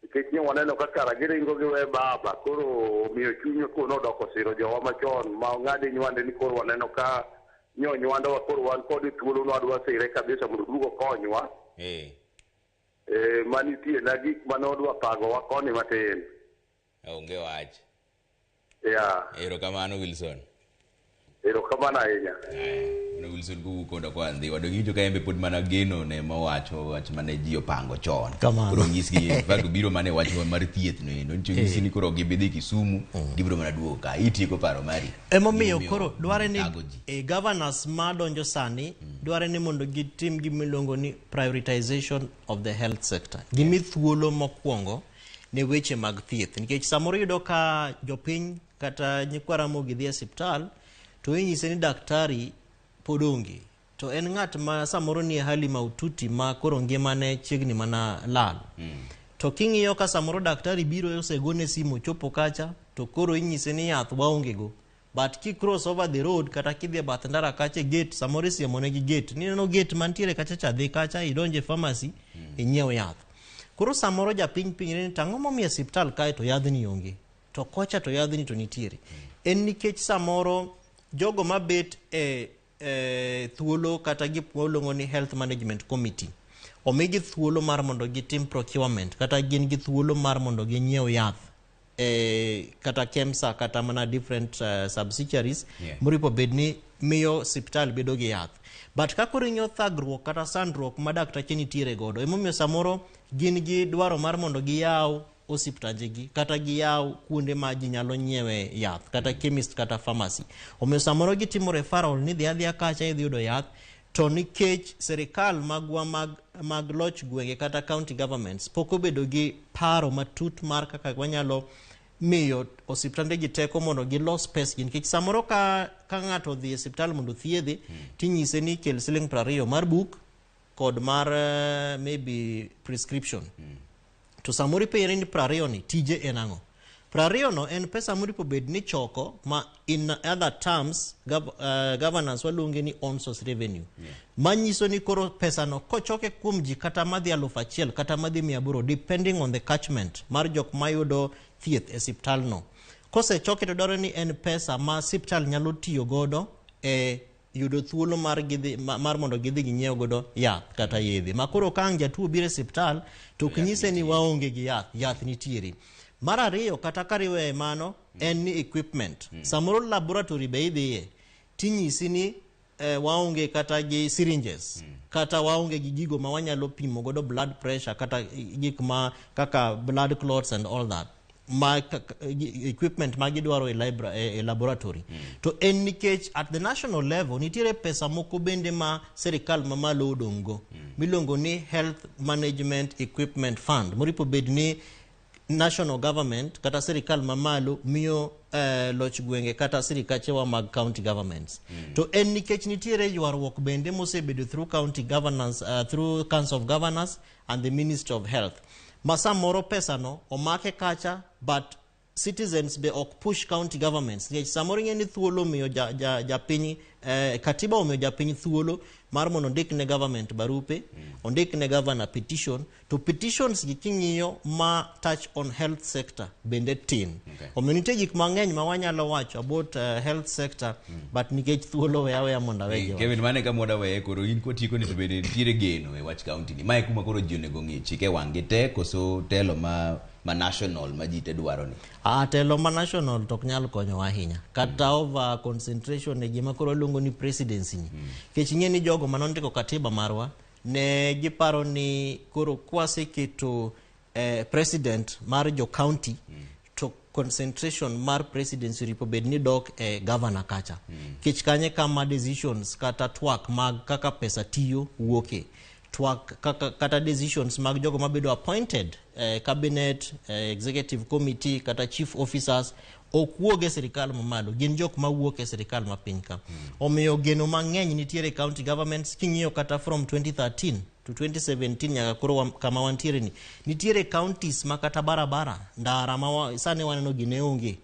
Nikech ne waneno ka kara giringo giwe baba koro omiyo chunywa koro nodoko siro jowa machon ma ong'adi nywande ni koro waneno ka nyo nywandowa koro wan kod thuolo nwadwa sire kabisa mondo oduog okonywa. Manitie na gik mane odwa pagowa koni matin. Onge wach. Erokamano Wilson. Erokamano ahinya. Wilson kowuok koda kwa Ndhiwa. Donge iwinjo ka en be pod mana geno ne mowacho wach mane ji opango chon. Koro onyisgi in fact obiro mana e wach mar thieth no endo. Nitie onyisi ni koro ok gibi dhi Kisumu, gibiro mana duogo ka. Itieko paro mari. Emomiyo koro dware ni governors madonjo sani dware ni mondo gitim gima iluongo ni prioritization of the health sector. Gimi thuolo mokwongo ne weche mag thieth. Nikech samoro iyudo ka jopiny kata nyikwa Ramogi dhi e osiptal to inyise ni daktari pod onge. To en ng'at ma samoro nie hali maututi ma koro ngimane chiegni mana lal. To king'iyo ka samoro daktari biro osegone simu chopo kacha to koro inyise ni yath waonge go. But ki cross over the road kata kidhi e bath ndara kacha e gate samoro isiemo negi gate. Nineno gate mantiere kacha cha dhi kacha idonje pharmacy inyiew yath. Koro samoro japiny penjre ni tang'o momiyo e osiptal kae to yadhni onge. To kocha to yadhni to nitiere. En nikech samoro jogo mabet e thuolo kata gik waluongo ni Health Management Committee omigi thuolo mar mondo gitim procurement kata gin gi thuolo mar mondo ginyiew yath kata KEMSA kata mana different subsidiaries moripo bed ni miyo siptal bedo gi yath. But ka koro ing'iyo thagruok kata sandruok ma daktache nitiere godo, emomiyo samoro gin gi dwaro mar mondo giyaw osiptandegi kata giyaw kuonde ma ji nyalo nyiewe yath kata chemist kata pharmacy. Omiyo samoro gitimo referral ni dhi adhiya kacha idhi yudo yath, to nikech serikal magwa mag loch gwenge kata county governments pok obedo gi paro matut mar kaka wanyalo miyo osiptandegi teko mondo gilos pesgi, nikech samoro ka ng'ato odhi e osiptal mondo othiedhe tinyise ni kel siling 20 mar book kod mar maybe prescription. To samoro ipenjore ni 20 ni tije en ang'o? 20 no en pesa moripo bed ni choko ma in other terms governance waluonge ni on source revenue. Manyiso ni koro pesa no kochoke kuom ji kata madhi 1000 kata madhi 800 depending on the catchment mar jok mayudo thieth e siptal no. Kosechoke to dwaro ni en pesa ma siptal nyalo tiyo godo e yudo thuolo mar gidhi mar mondo gidhi ginyiew godo yath kata yedhe. Ma koro ka ang' jatuo biro e siptal to ok nyise ni waonge gi yath, yath nitiere. Mar ariyo kata kariwe mano en ni equipment. Samoro laboratory be idhiye tinyisi ni waonge kata gi syringes kata waonge gi gigo ma wanyalo pimo godo blood pressure kata gik ma kaka blood clots and all that ma equipment ma gidwaro e, e laboratory. To en nikech at the national level nitiere pesa moko bende ma sirikal mamalo odong' go miluongo ni Health Management Equipment Fund, moripo bed ni national government kata sirikal mamalo miyo loch gwenge kata sirikachewa mag county governments. To en nikech nitiere ywaruok bende mosebedo through county governance, through Council of Governors and the Ministry of Health, ma samoro pesa no omake kacha, but citizens be ok push county governments, nikech samoro ing'e ni thuolo omiyo japiny katiba omiyo japiny thuolo mar mondo ondik ne government barupe, ondik ne governor petition, to petitions gi king'iyo ma touch on health sector bende tin. Omiyo nitie gik mang'eny ma wanyalo wacho about health sector, but nikech thuolo, we aweya mondo awegi. Kevin, mane kama wada weye koro in kotieko ni to bende nitiere geno e wach county ni mae kuma koro ji onego ng'i chike wang' gi te koso telo ma national ma ji te dwaro ni? Ah, telo ma national to ok nyal konyowa ahinya kata over concentration e gima koro waluongo ni presidency ni, nikech ing'e ni jogo manondiko katiba marwa ne giparo ni koro kwaseketo president mar jo county to concentration mar presidency oripo bed ni dok e governor kacha, nikech kanye kama decisions kata twak mag kaka pesa tiyo wuoke, twak kaka, kata decisions mag jogo mabedo appointed cabinet, executive committee kata chief officers ok wuog e sirikal mamalo, gin jok mawuok e sirikal mapiny ka. Omiyo geno mang'eny nitiere e county governments. King'iyo kata from 2013 to 2017 nyaka koro kama wantiere ni, nitiere counties ma kata barabara ndara ma sani waneno gi ne onge.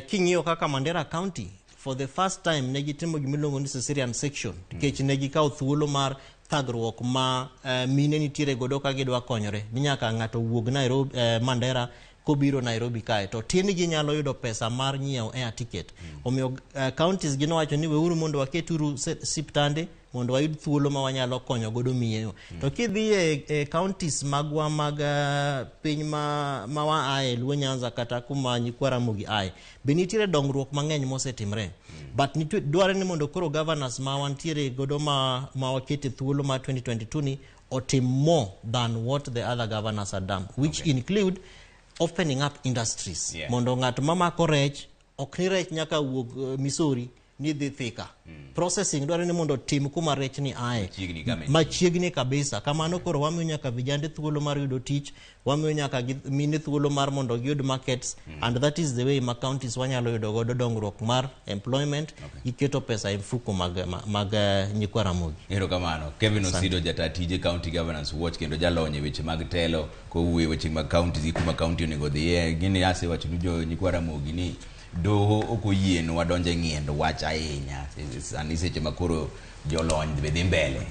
King'iyo kaka Mandera County, for the first time ne gitimo gimiluongo ni cesarean section, nikech ne gikawo thuolo mar thagruok ma mine nitiere godo ka gidwa konyore ni nyaka ng'ato wuog Nairobi, Mandera kobiro Nairobi kae to tin gi nyalo yudo pesa mar nyiewo air ticket. Omiyo counties gi nowacho ni weuru mondo waketuru siptande mondo wayud thuolo ma wanyalo konyo godo miyeyo. To kidhi e counties magwa mag piny ma wa aye Luo Nyanza kata kuma nyikwa Ramogi aye, be nitiere dongruok mang'eny mosetimre, but nitie dwarre ni mondo koro governors ma wantiere godo ma wakete thuolo mar 2022 ni otim more than what the other governors had done, which include opening up industries mondo ng'at mamako rech ok ni rech nyaka wuog Misori ni dhi Thika. Processing dwaro ni mondo otim kuma rech ni aye. Machiegni kama entie. Machiegni kabisa. Kamano koro wamiyo nyaka vijande thuolo mar yudo tich, wamiyo nyaka mine thuolo mar mondo giyud markets, and that is the way ma counties wanyalo yudo godo dongruok mar employment gi keto pesa e mfuko mag nyikwa Ramogi. Erokamano. Kevin Asante. Osido, jata tije County Governance Watch kendo jalony e weche mag telo kowuoyo e weche mag counties gi kuma county onego dhiye. Gini asewacho ni jo nyikwa Ramogi ni doho ok oyienwa donjo e ng'iendo wach ahinya. Sani seche ma koro jolony be dhi mbele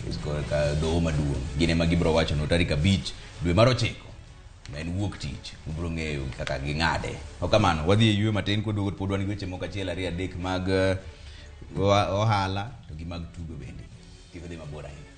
ka doho maduong' gin ema gibiro wacho no tarik 5 dwe mar 9 ma en wuok tich ubiro ng'eyo kaka ging'ade. Ok kamano, wadhi e yweyo matin koduogo pod wan gi weche moko achiel ariyo adek mag ohala to gi mag tugo bende. Kik odhi mabor ahinya.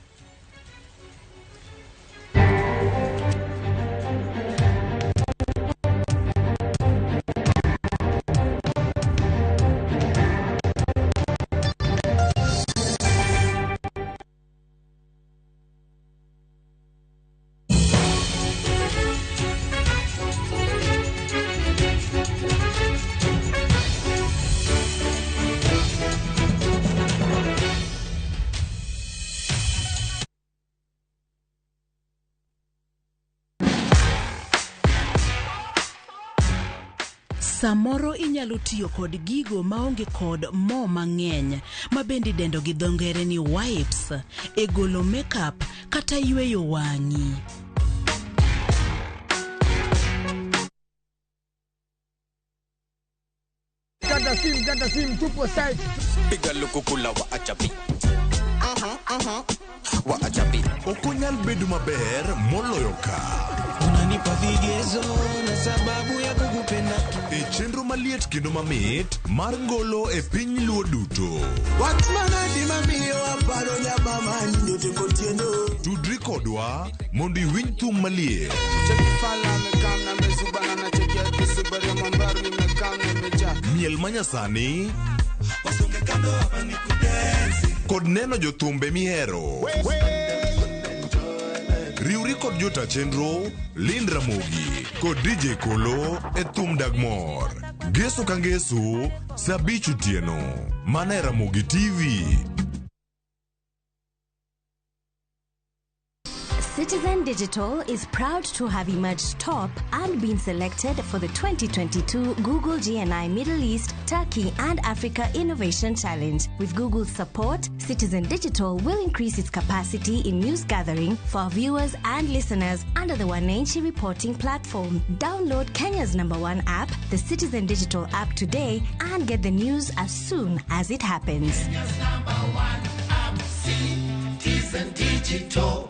Samoro inyalo tiyo kod gigo maonge kod mo mang'eny ma bende idendo gi dho ngere ni wipes e golo makeup kata yweyo wang'i. Kata sim, kata sim, tupo site. Piga lukukula wa achapi. Wa achapi. Ok onyal bedo maber moloyo ka. Unanipa vigezo na sababu ya kukupenda tu. E chenro maliet kendo mamit mar ngolo e piny Luo duto. Wach manadi mamiyo aparo nyamama nyote kotieno. Tudri kodwa mondo iwinj thum maliet. Miel manyasani kod neno jothumbe mihero. Riwri kod jota chenro Lynn Ramogi kod DJ Kolo e thum dag mor. Ngeso ka ngeso saa 5 otieno mana e Ramogi TV. Citizen Digital is proud to have emerged top and been selected for the 2022 Google GNI Middle East, Turkey and Africa Innovation Challenge. With Google's support, Citizen Digital will increase its capacity in news gathering for our viewers and listeners under the Wananchi reporting platform. Download Kenya's #1 app, the Citizen Digital app today, and get the news as soon as it happens. Kenya's #1 app, Citizen Digital.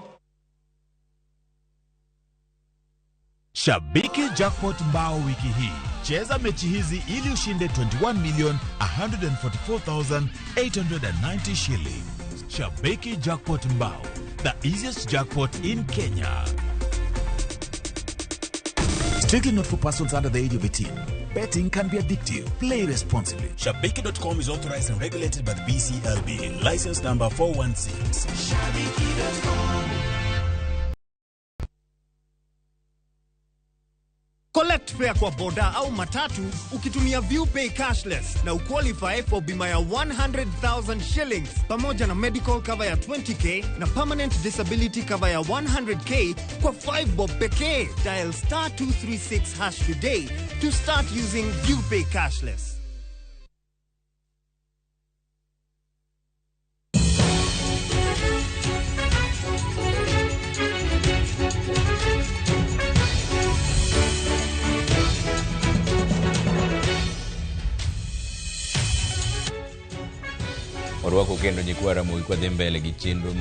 Shabiki Jackpot mbao wiki hii. Cheza mechi hizi ili ushinde 21,144,890 shillings. Shabiki Jackpot mbao, the easiest jackpot in Kenya. Strictly not for persons under the age of 18. Betting can be addictive. Play responsibly. Shabiki.com is authorized and regulated by the BCLB. License number 416. Shabiki.com. Collect fare kwa boda au matatu ukitumia ViewPay cashless na uqualify for bima ya 100,000 shillings pamoja na medical cover ya 20k na permanent disability cover ya 100k kwa 5 bob pekee. Dial star 236 hash today to start using ViewPay cashless. Orwako kendo nyikwa Ramogi kwa dhi mbele gi chenro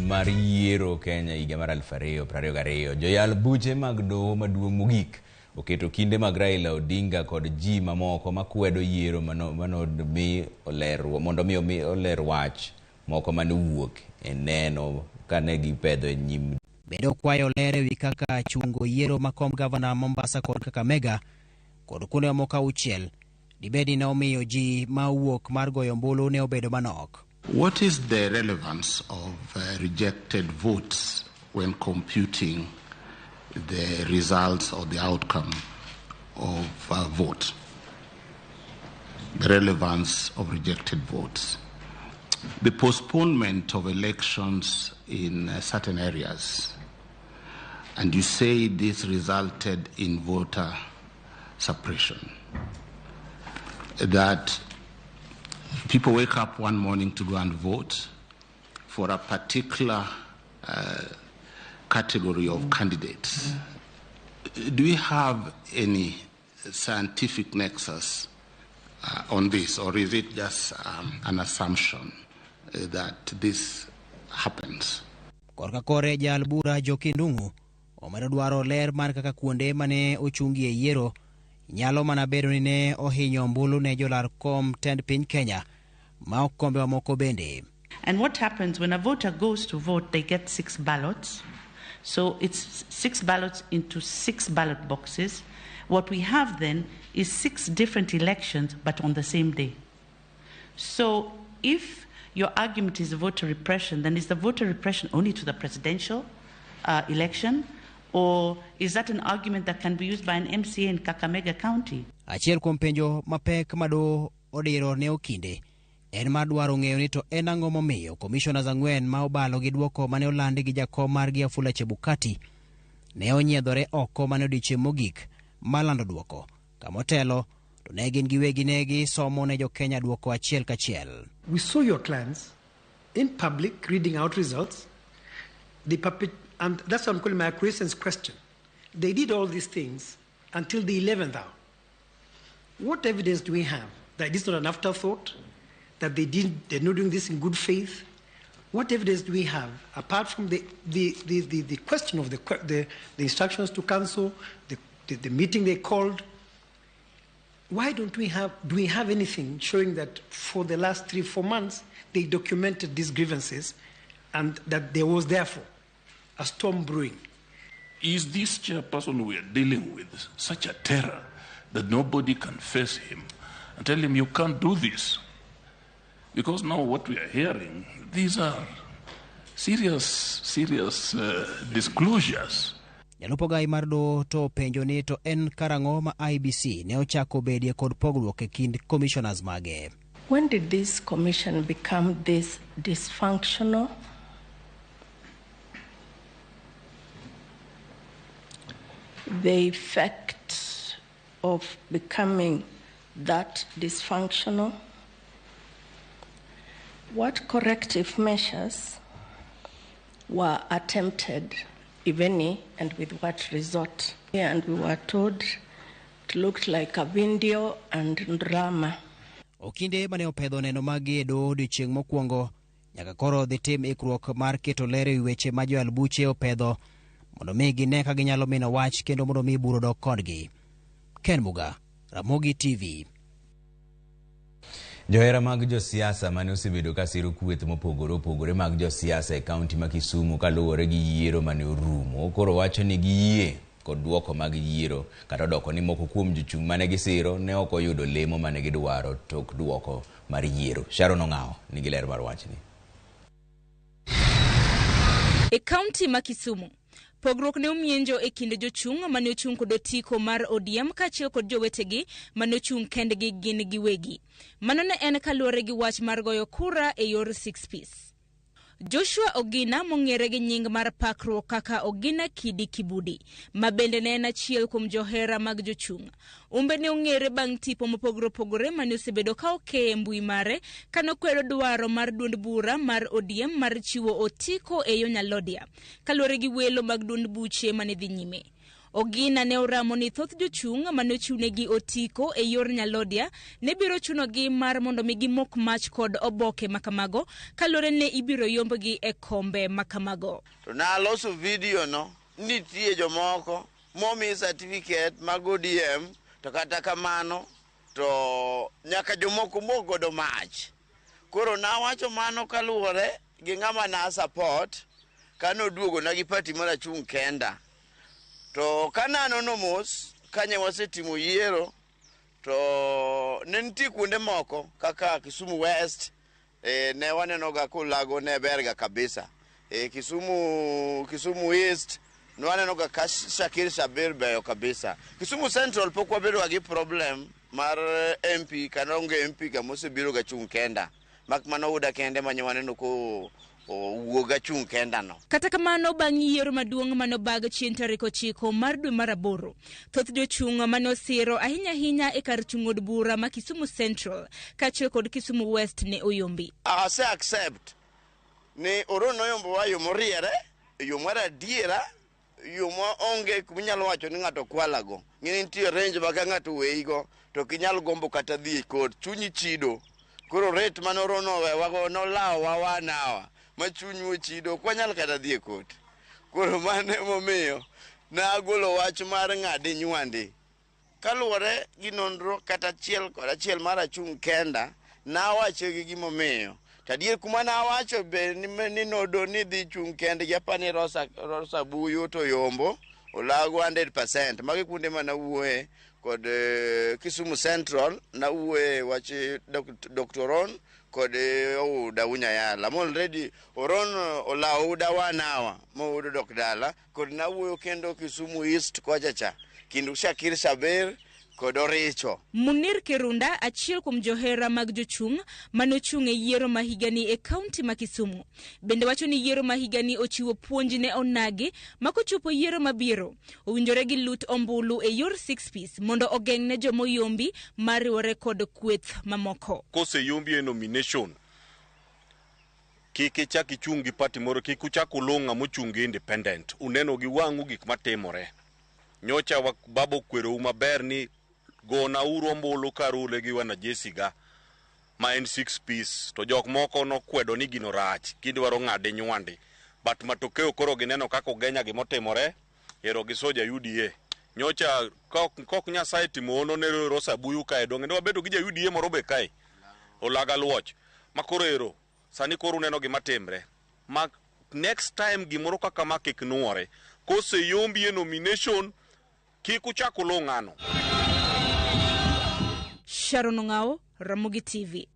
mar yiero Kenya higa mar 2022. Joyal buche mag doho maduong' mogik oketo kinde mag Raila Odinga kod ji mamoko makwedo yiero mondo mi oler wach moko mane owuok e neno kane gipedho e nyim. Bende okwayo ler ewi kaka chungo yiero makom gavana Mombasa kod Kakamega kod kuonde mamoko 6 dibedi ne omiyo ji ma owuok mar goyo ombulu ne obedo manok. What is the relevance of rejected votes when computing the results or the outcome of a vote? The relevance of rejected votes. The postponement of elections in certain areas, and you say this resulted in voter suppression. That people wake up one morning to go and vote for a particular category of candidates. Do we have any scientific nexus on this, or is it just an assumption that this happens? Korka kore jal bura Njoki Ndung'u omedo dwaro ler mar kaka kuonde mane ochungie yiero nyalo mana bedo ni ne ohinyo ombulu ne jolar kom tend piny Kenya ma ok kombe mamoko bende. And what happens when a voter goes to vote, they get 6 ballots. So it's 6 ballots into 6 ballot boxes. What we have then is 6 different elections, but on the same day. So if your argument is voter repression, then is the voter repression only to the presidential election? Or is that an argument that can be used by an MCA in Kakamega County? Achiel kuom penjo mapek mado odiro ne okinde en mar dwaro ng'eyo ni to en ang'o momiyo commissioners 4 ma obalo gi duoko mane olandi gi jakom margi Wafula Chebukati ne onyiedhore oko mane odiechieng' mogik mar lando duoko. Kamotelo to ne gin giwegi ne gisomo ne jo-Kenya duoko achiel kachiel. We saw your clients in public reading out results. And that's what I'm calling my acquiescence question. They did all these things until the 11th hour. What evidence do we have that this is not an afterthought, that they're not doing this in good faith, What evidence do we have, apart from the question of the instructions to council, the meeting they called? Why don't we have, do we have anything showing that for the last 3-4 months, they documented these grievances and that there was therefore a storm brewing? Is this chairperson we are dealing with such a terror that nobody can face him and tell him you can't do this? Because now what we are hearing, these are serious, serious disclosures. Jalup ogai mar doho to penjo ni to en karang'o ma IEBC ne ochako bedie kod pogruok e kind commissioners mage. When did this commission become this dysfunctional? The effect of becoming that dysfunctional? What corrective measures were attempted, if any, and with what result? And we were told it looked like a video and drama. Okinde mane opedho neno magi e doho odiechieng' mokwongo nyaka koro dhi tim ikruok mar keto ler e weche ma joyal buche opedho mondo mi gine ka ginyalo mino wach kendo mondo mi bura odok kodgi. Ken Muga, Ramogi TV. Johera mag josiasa mane osebedo ka siro kweth mopogore opogore mag josiasa e kaunti ma Kisumu kaluwore gi yiero mane orumo koro wacho ni giyie kod duoko mag yiero kata odoko ni moko kuom jochung' mane gisiro ne ok oyudo lemo mane gidwaro tok duoko mar yiero. Sharon Ong'awo nigi ler mar wachni. E kaunti ma Kisumu, pogruok ne omienjo e kind jochung' mane ochung' kod otiko mar ODM kaachiel kod jowetegi mane ochung' kendgi gin giwegi. Mano ne en kaluwore gi wach mar goyo kura e yor six piece. Joshua Ogina mong'ere gi nying mar pakruok kaka Ogina Kidi Kibudi, ma bende ne en achiel kuom johera mag jochung'. Umbe ne ong'ere bang' tipo mopogore opogore mane osebedo ka okeye e mbui mare kanokwero dwaro mar duond bura mar ODM mar chiwo otiko e yo nyalodia, kaluwore gi welo mag duond buche mane dhi nyime. Ogina ne oramo ni thoth jochung' mane ochiwnegi otiko e yor nyalodia ne biro chunogi mar mondo mi gimok mach kod oboke makamago kaluwore ne ibiro yombgi e kombe makamago. To naloso video no, nitie jomoko momi certificate mag ODM to kata kamano to nyaka jomoko mok godo mach. Koro nawacho mano kaluwore gi ng'ama na support kanoduogo na gi party mar achung' kenda. To kananono mos kanye wasetimo yiero to ne nitie kuonde moko kaka Kisumu West ne waneno ga kolago ne berga kabisa. Kisumu East ne waneno ga ka Shakir Shabir beyo kabisa. Kisumu Central pok wabedo gi problem mar MP kana onge MP ga mosebiro ga chung' kenda. Mak mana Uda kende manye waneno ko owuoga chung' kenda no. Kata kamano bang' yiero maduong' manobag chieng' tarik 9 mar dwe mar 8, thoth jochung' mane osiro ahinya ahinya e kar chung' od bura ma Kisumu Central kaachiel kod Kisumu West ne oyombi. Ase accept ni Oron noyombowa yo moriere, yo mar adiera, yo ma onge kuminyalo wacho ni ng'ato kwalago. Ng'eni nitie range ma ka ng'ato weyigo to ok inyal gombo kata dhi e court, chunyi chido. Koro rate mane Oron owewago nolawowa wanawa ma chuny ochido ok wanyal kata dhi e court. Koro mano emomiyo nagolo wach mar ng'adi nywandi. Kaluwore gi nonro kata achiel kod achiel mar achung' kenda, nawacho gi gimomiyo. To adier kuma nawacho be ni nodo ni dhi chung' kendgi apani Rosa Buyu to yombo olago 100%. Magi kuonde manawuoye kod Kisumu Central, nawuoye wach Dr. Ron kod Ouda Unyayala. Am already Oron olawo Ouda 1 hour moudo dok dala. Kod nawuoyo kendo Kisumu East kocha cha kind Shakir Shabir kod Oricho. Munir Kirunda, achiel kuom johera mag jochung' manochung' e yiero ma higani e kaunti ma Kisumu, bende wacho ni yiero ma higani ochiwo puonj ne onagi ma kochopo yiero mabiro owinjore gi lut ombulu e yor six piece mondo ogeng' ne jomoyombi mariwore kod kweth mamoko. Koseyombi e nomination, kik ichak ichung' gi party moro, kik uchak uluw ng'ama ochung' gi independent. Uneno gi wang'u gik matimore. Nyocha baba okwerou maber ni gona uru ombulu karule gi wanajeshi ga Ma en 6 piece to jok moko nokwedo ni gino rach, gidwaro ng'ade nywande. But matokeo koro gineno kaka Ugenya gimotimore, ero gi soja UDA. Nyocha kok Nyasaye timo hono ne Rosa Buyu kae, donge ne wabedo gi ja UDA moro be kae, Olaga Luoch. Ma koro ero, sani koro uneno gima timre. Ma next time gimoro kaka ma kik nuore. Koseyombi e nomination, kik uchak uluw ng'ano. Sharon Ong'awo, Ramogi TV.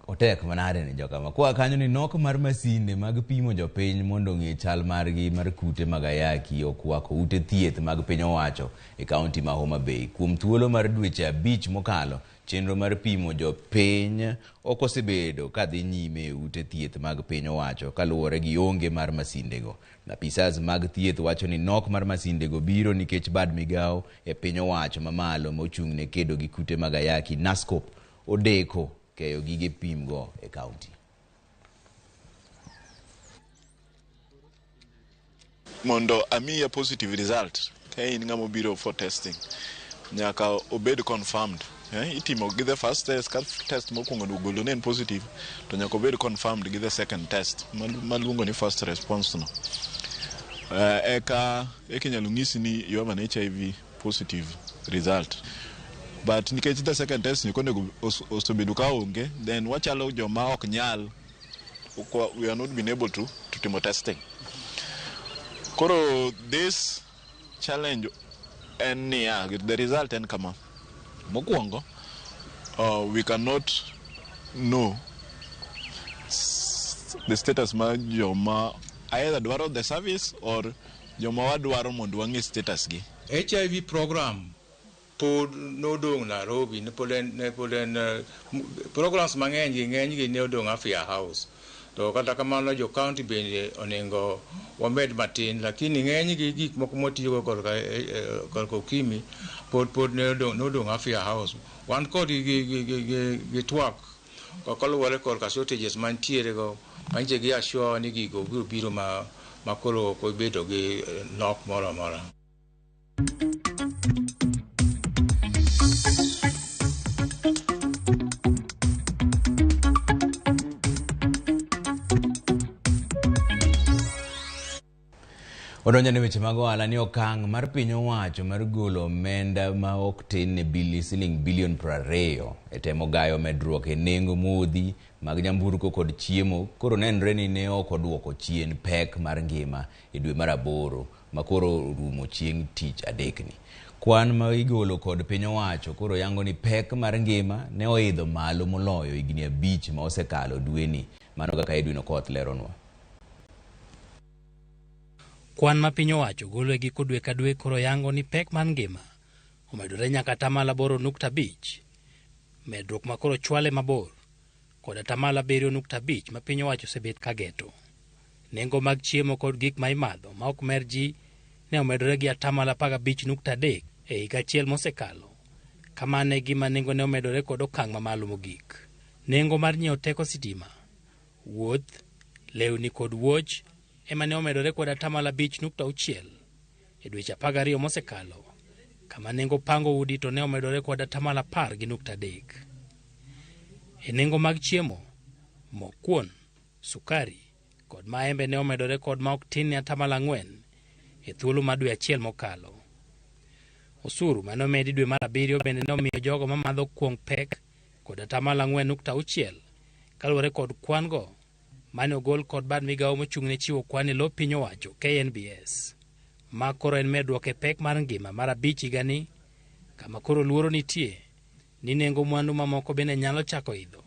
Otek manade ni jokama. Kwa kanyo ni nok mar masinde mag pimo jopiny mondo ong'e chal margi mar kute mag ayaki okwako ute thieth mag piny owacho e kaunti ma Homa Bay. Kuom thuolo mar dweche 5 mokalo, chenro mar pimo jopiny ok osebedo kadhi nyime e ute thieth mag piny owacho kaluwore gi onge mar masindego. Apisas mag thieth wacho ni nok mar masindego biro nikech bad migawo e piny owacho mamalo mochung' ne kedo gi kute mag ayaki NASCOP odeko keyo gige pimgo e kaunti. Mondo amiya positive result ka in ng'ama obiro for testing, nyaka obed confirmed. Itimo gi the first test, ka test mokwongo ogolo ne en positive, to nyaka obed confirmed gi the second test maluongo ni first response no. Eka inyalo nyisi ni you have an HIV positive result. But nikech the second test ni konego osebedo ka onge, then wachalo joma ok nyal, we are not been able to timo testing. Koro this challenge en niya, the result en kama. Mokwongo, we cannot know the status mar joma either dwaro the service or joma wadwaro mondo wang'e status gi. HIV program pod nodong' Nairobi, ne pod en programs mang'eny gi ng'eny gi ne odong' Afya House. To kata kamano jo county bende onego wamed matin, lakini ng'eny gi gik moko mwatiyogo korka ukimwi pod ne nodong' Afya House. Wan kod gi twak kaluwore korka shortages mantiere go, manyiso gi assure ni gigo biro biro ma koro ok obedo gi nok moro amora. Odonjo ne weche mag ohala ni okang' mar piny owacho mar golo omenda ma ok tin ne siling bilion 20 e temo gayo medruok e nengo modhi mag nyamburko kod chiemo koro nenre ni ne ok oduoko chien pek mar ngima e dwe mar 8 ma koro orumo chieng' tich adekni. Kwan ma igolo kod piny owacho koro yango ni pek mar ngima ne oidho malo moloyo higni 5 ma osekalo dweni. Mano kaka Edwin Okoth leronwa. Kwan ma piny owacho golo e giko dwe ka dwe koro yango ni pek mar ngima omedore nyaka 8.5, medruok ma koro chwale mabor kod 7.5 ma piny owacho osebet ka geto. Nengo mag chiemo kod gik ma imadho ma ok mer ji ne omedore gi 15.3 e higa achiel mosekalo. Kamano e gima nengo ne omedore kod okang' mamalo mogik. Nengo mar nyiewo teko sitima, wuoth, lewni kod wuoch ema ne omedore kod 5.6 e dweche 12 mosekalo, kama nengo pango udi to ne omedore kod 10.3. E nengo mag chiemo, mo kuon, sukari kod maembe ne omedore kod ma ok tin ne 4% e thuolo mar dwe achiel mokalo. Osuru mane omedi dwe mar 7 bende ne omiyo jogo mamadho kuong' pek kod 4.6 kaluwore kod kwan go mane ogol kod bad migawo mochung' ne chiwo kwan e lo piny owacho KNBS. Ma koro en medruok e pek mar ngima mar 5 higani, kama koro luoro nitie ni nengo mwandu mamoko bende nyalo chako idho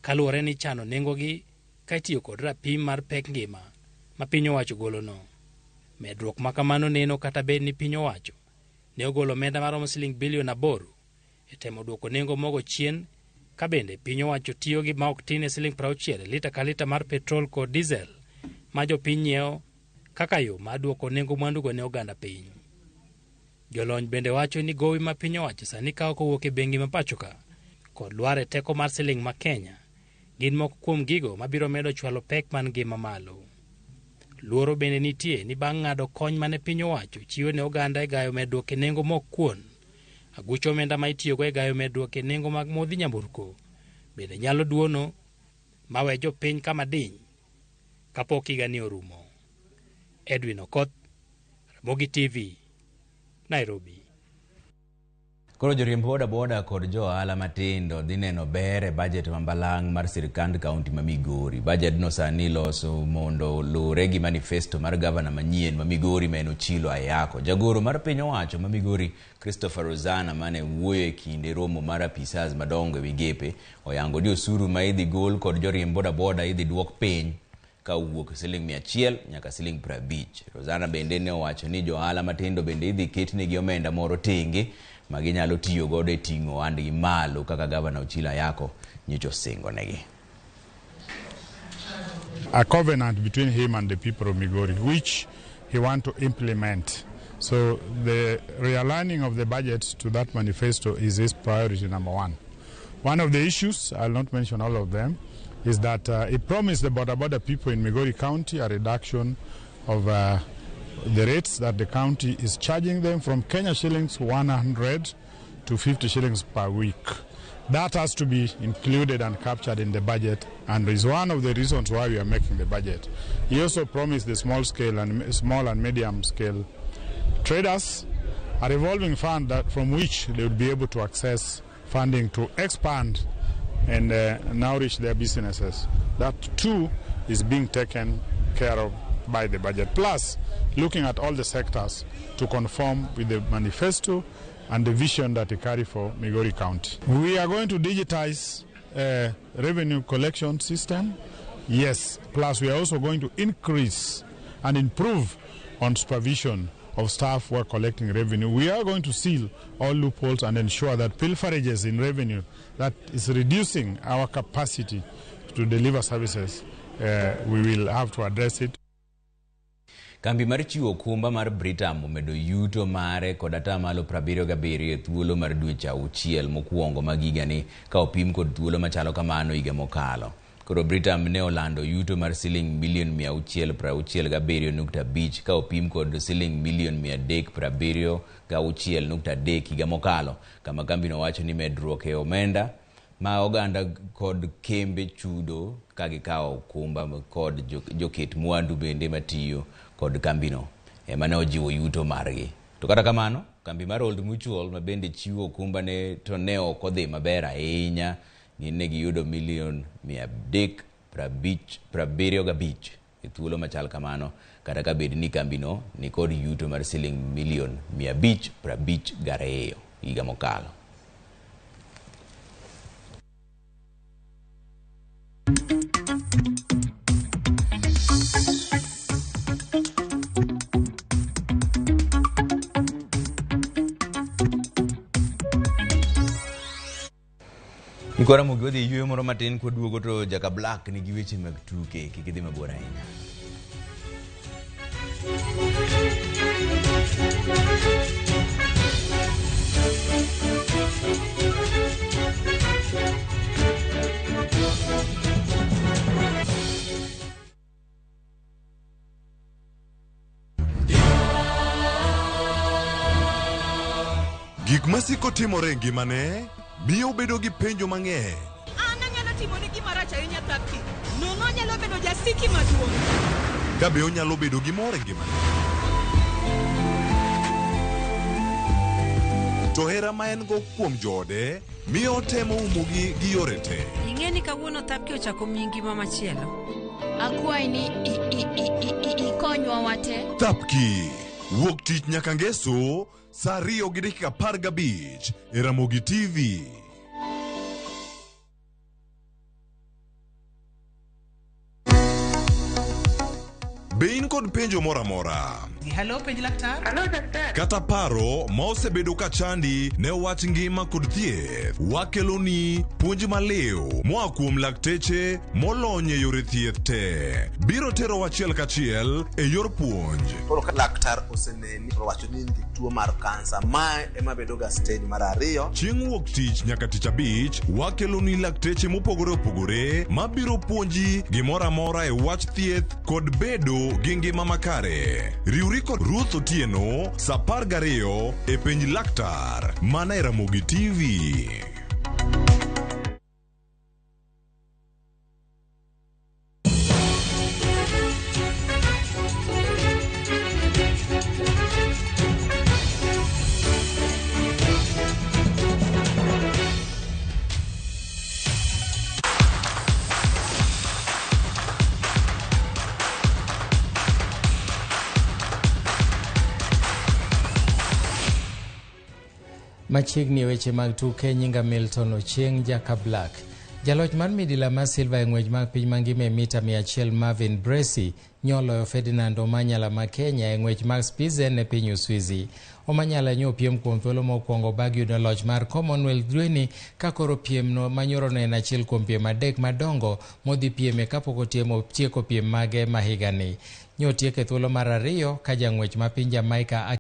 kaluwore ni chano nengogi ka itiyo kod rapim mar pek ngima ma piny owacho golono. Medruok ma kamano neno kata bed ni piny owacho ne ogolo omenda maromo siling bilion 8 e temo duoko nengo mogo chien, ka bende piny owacho tiyo gi ma ok tin e siling 60 e lita ka lita mar petrol kod diesel ma jopiny nyiewo kaka yo mar duoko nengo mwandugo ne oganda piny. Jolony bende wacho ni gowi ma piny owacho sani kawo kowuok e bengi ma pacho ka kod lwar e teko mar siling ma Kenya gin moko kuom gigo mabiro medo chwalo pek mar ngima malo. Luoro bende nitie ni bang' ng'ado kony mane piny owacho chiwo ne oganda e gayo medruok e nengo mok kuon, Aguch omenda ma itiyogo e gayo medruok e nengo mag modhi nyamburko bende nyalo duono mawe jopiny kama diny kapok higani orumo. Edwin Okoth, Ramogi TV, Nairobi. Koro joriemb boda boda kod jo ohala matindo dhi neno ber e bajet ma mbalang' mar sirkand kaunti ma Migori. Bajedno sani iloso mondo oluwre gi manifesto mar gavana manyien ma Migori ma en Ochilo Ayako. Jagoro mar piny owacho ma Migori Christopher Rosana mane wuoyo e kinde romo mar apisas madongo e migepe oyango ni osuru ma idhi gol kod joriemb boda boda idhi duok piny ka owuok siling 100 nyaka siling 50. Rosana bende ne owacho ni jo ohala matindo bende idhi ketnegi omenda moro tenge ma ginyalo tiyo godo e ting'o ohandgi malo kaka gavana Ochilo Ayako nyocha osingonegi. A covenant between him and the people of Migori, which he want to implement. So the realigning of the budget to that manifesto is his priority number one. One of the issues, I'll not mention all of them, is that he promised the border border people in Migori County a reduction of the rates that the county is charging them from Kenya shillings 100 to 50 shillings per week. That has to be included and captured in the budget, and is one of the reasons why we are making the budget. He also promised the small scale and small and medium scale traders a revolving fund that from which they would be able to access funding to expand and nourish their businesses. That too is being taken care of by the budget. Plus, looking at all the sectors to conform with the manifesto and the vision that he carry for Migori County. We are going to digitize revenue collection system, yes. Plus, we are also going to increase and improve on supervision of staff who are collecting revenue. We are going to seal all loopholes and ensure that pilferages in revenue that is reducing our capacity to deliver services, we will have to address it. Kambi mar chiwo okumba mar Britam omedo yuto mare kod atamalo 77 e thuolo mar dweche auchiel mokwongo mag higani ka opim kod thuolo machalo kamano higa mokalo. Koro Britam ne olando yuto mar siling milion 667.5 ka opim kod siling milion 376.3 higa mokalo, kama kambino wacho ni medruok e omenda ma oganda kod kembe chudo ka gikawo okumba kod joket mwandu bende matiyo kod kambino ema ne ojiwo yuto margi. To kata kamano, kambi mar Old Mutual ma bende chiwo okumba ne to ne ok odhi maber ahinya, gin ne giyudo milion 375 e thuolo machal kamano, kata ka bed ni kambino ni kod yuto mar siling milion 552 higa mokalo. Nikora Ramogi wadhi yueyo moro matin kwaduogo to Jaka Black nigi weche mag tuke, kik idhi mabor ahinya. Gik masiko timore e ngimane miyo obedo gi penjo mang'eny. An anyalo timoni gima rach ahinya Thapki. Nono anyalo bedo jasiki maduong'. Ka be onyalo bedo gi mor e ngimane. To hera ma en go kuom joode miyo otemo umogi gi yore te. Ing'e ni kawuono Thapki ochako miyi ngima machielo. Akwayi ni ikonywa wate. Thapki, wuok tich nyaka ngeso saa 2:15 e Ramogi TV. Be in kod penjo moro amora? Hello, penj laktar. Hello, daktar. Kata paro ma osebedo ka chandi ne wach ngima kod thieth, wakeloni puonj maliw moa kuom lakteche molony e yore thieth te. Biro tero achiel kachiel e yor puonj. Koro ka laktar oseneni to owacho ni in gi tuo mar kansa, mae ema bedo ga stage mar ariyo. Chieng' wuok tich nyaka tich abich, wakeloni lakteche mopogore opogore mabiro puonji gimoro amora e wach thieth kod bedo gi ngima makare. Riwri Tudri kod Ruth Otieno sa 12 e penj laktar mana e Ramogi TV. Machiegni e weche mag tuke nyinga Milton Ochieng Jaka Black. Jaloch mar midila mar silva e ng'wech mag piny mangima e mita 100 Marvin Bracy nyoloyo Ferdinand Omanyala ma Kenya e ng'wech mag Spitzen e piny Uswizi. Omanyala nyo piem kuom thuolo mokwongo bang' yudo loch mar Commonwealth dweni ka koro piemno manyoro no en achiel kuom piem adek madongo modhi pieme kapok otieko piem mage ma higani. Nyotieko e thuolo mar ariyo ka jang'wech ma piny Jamaica.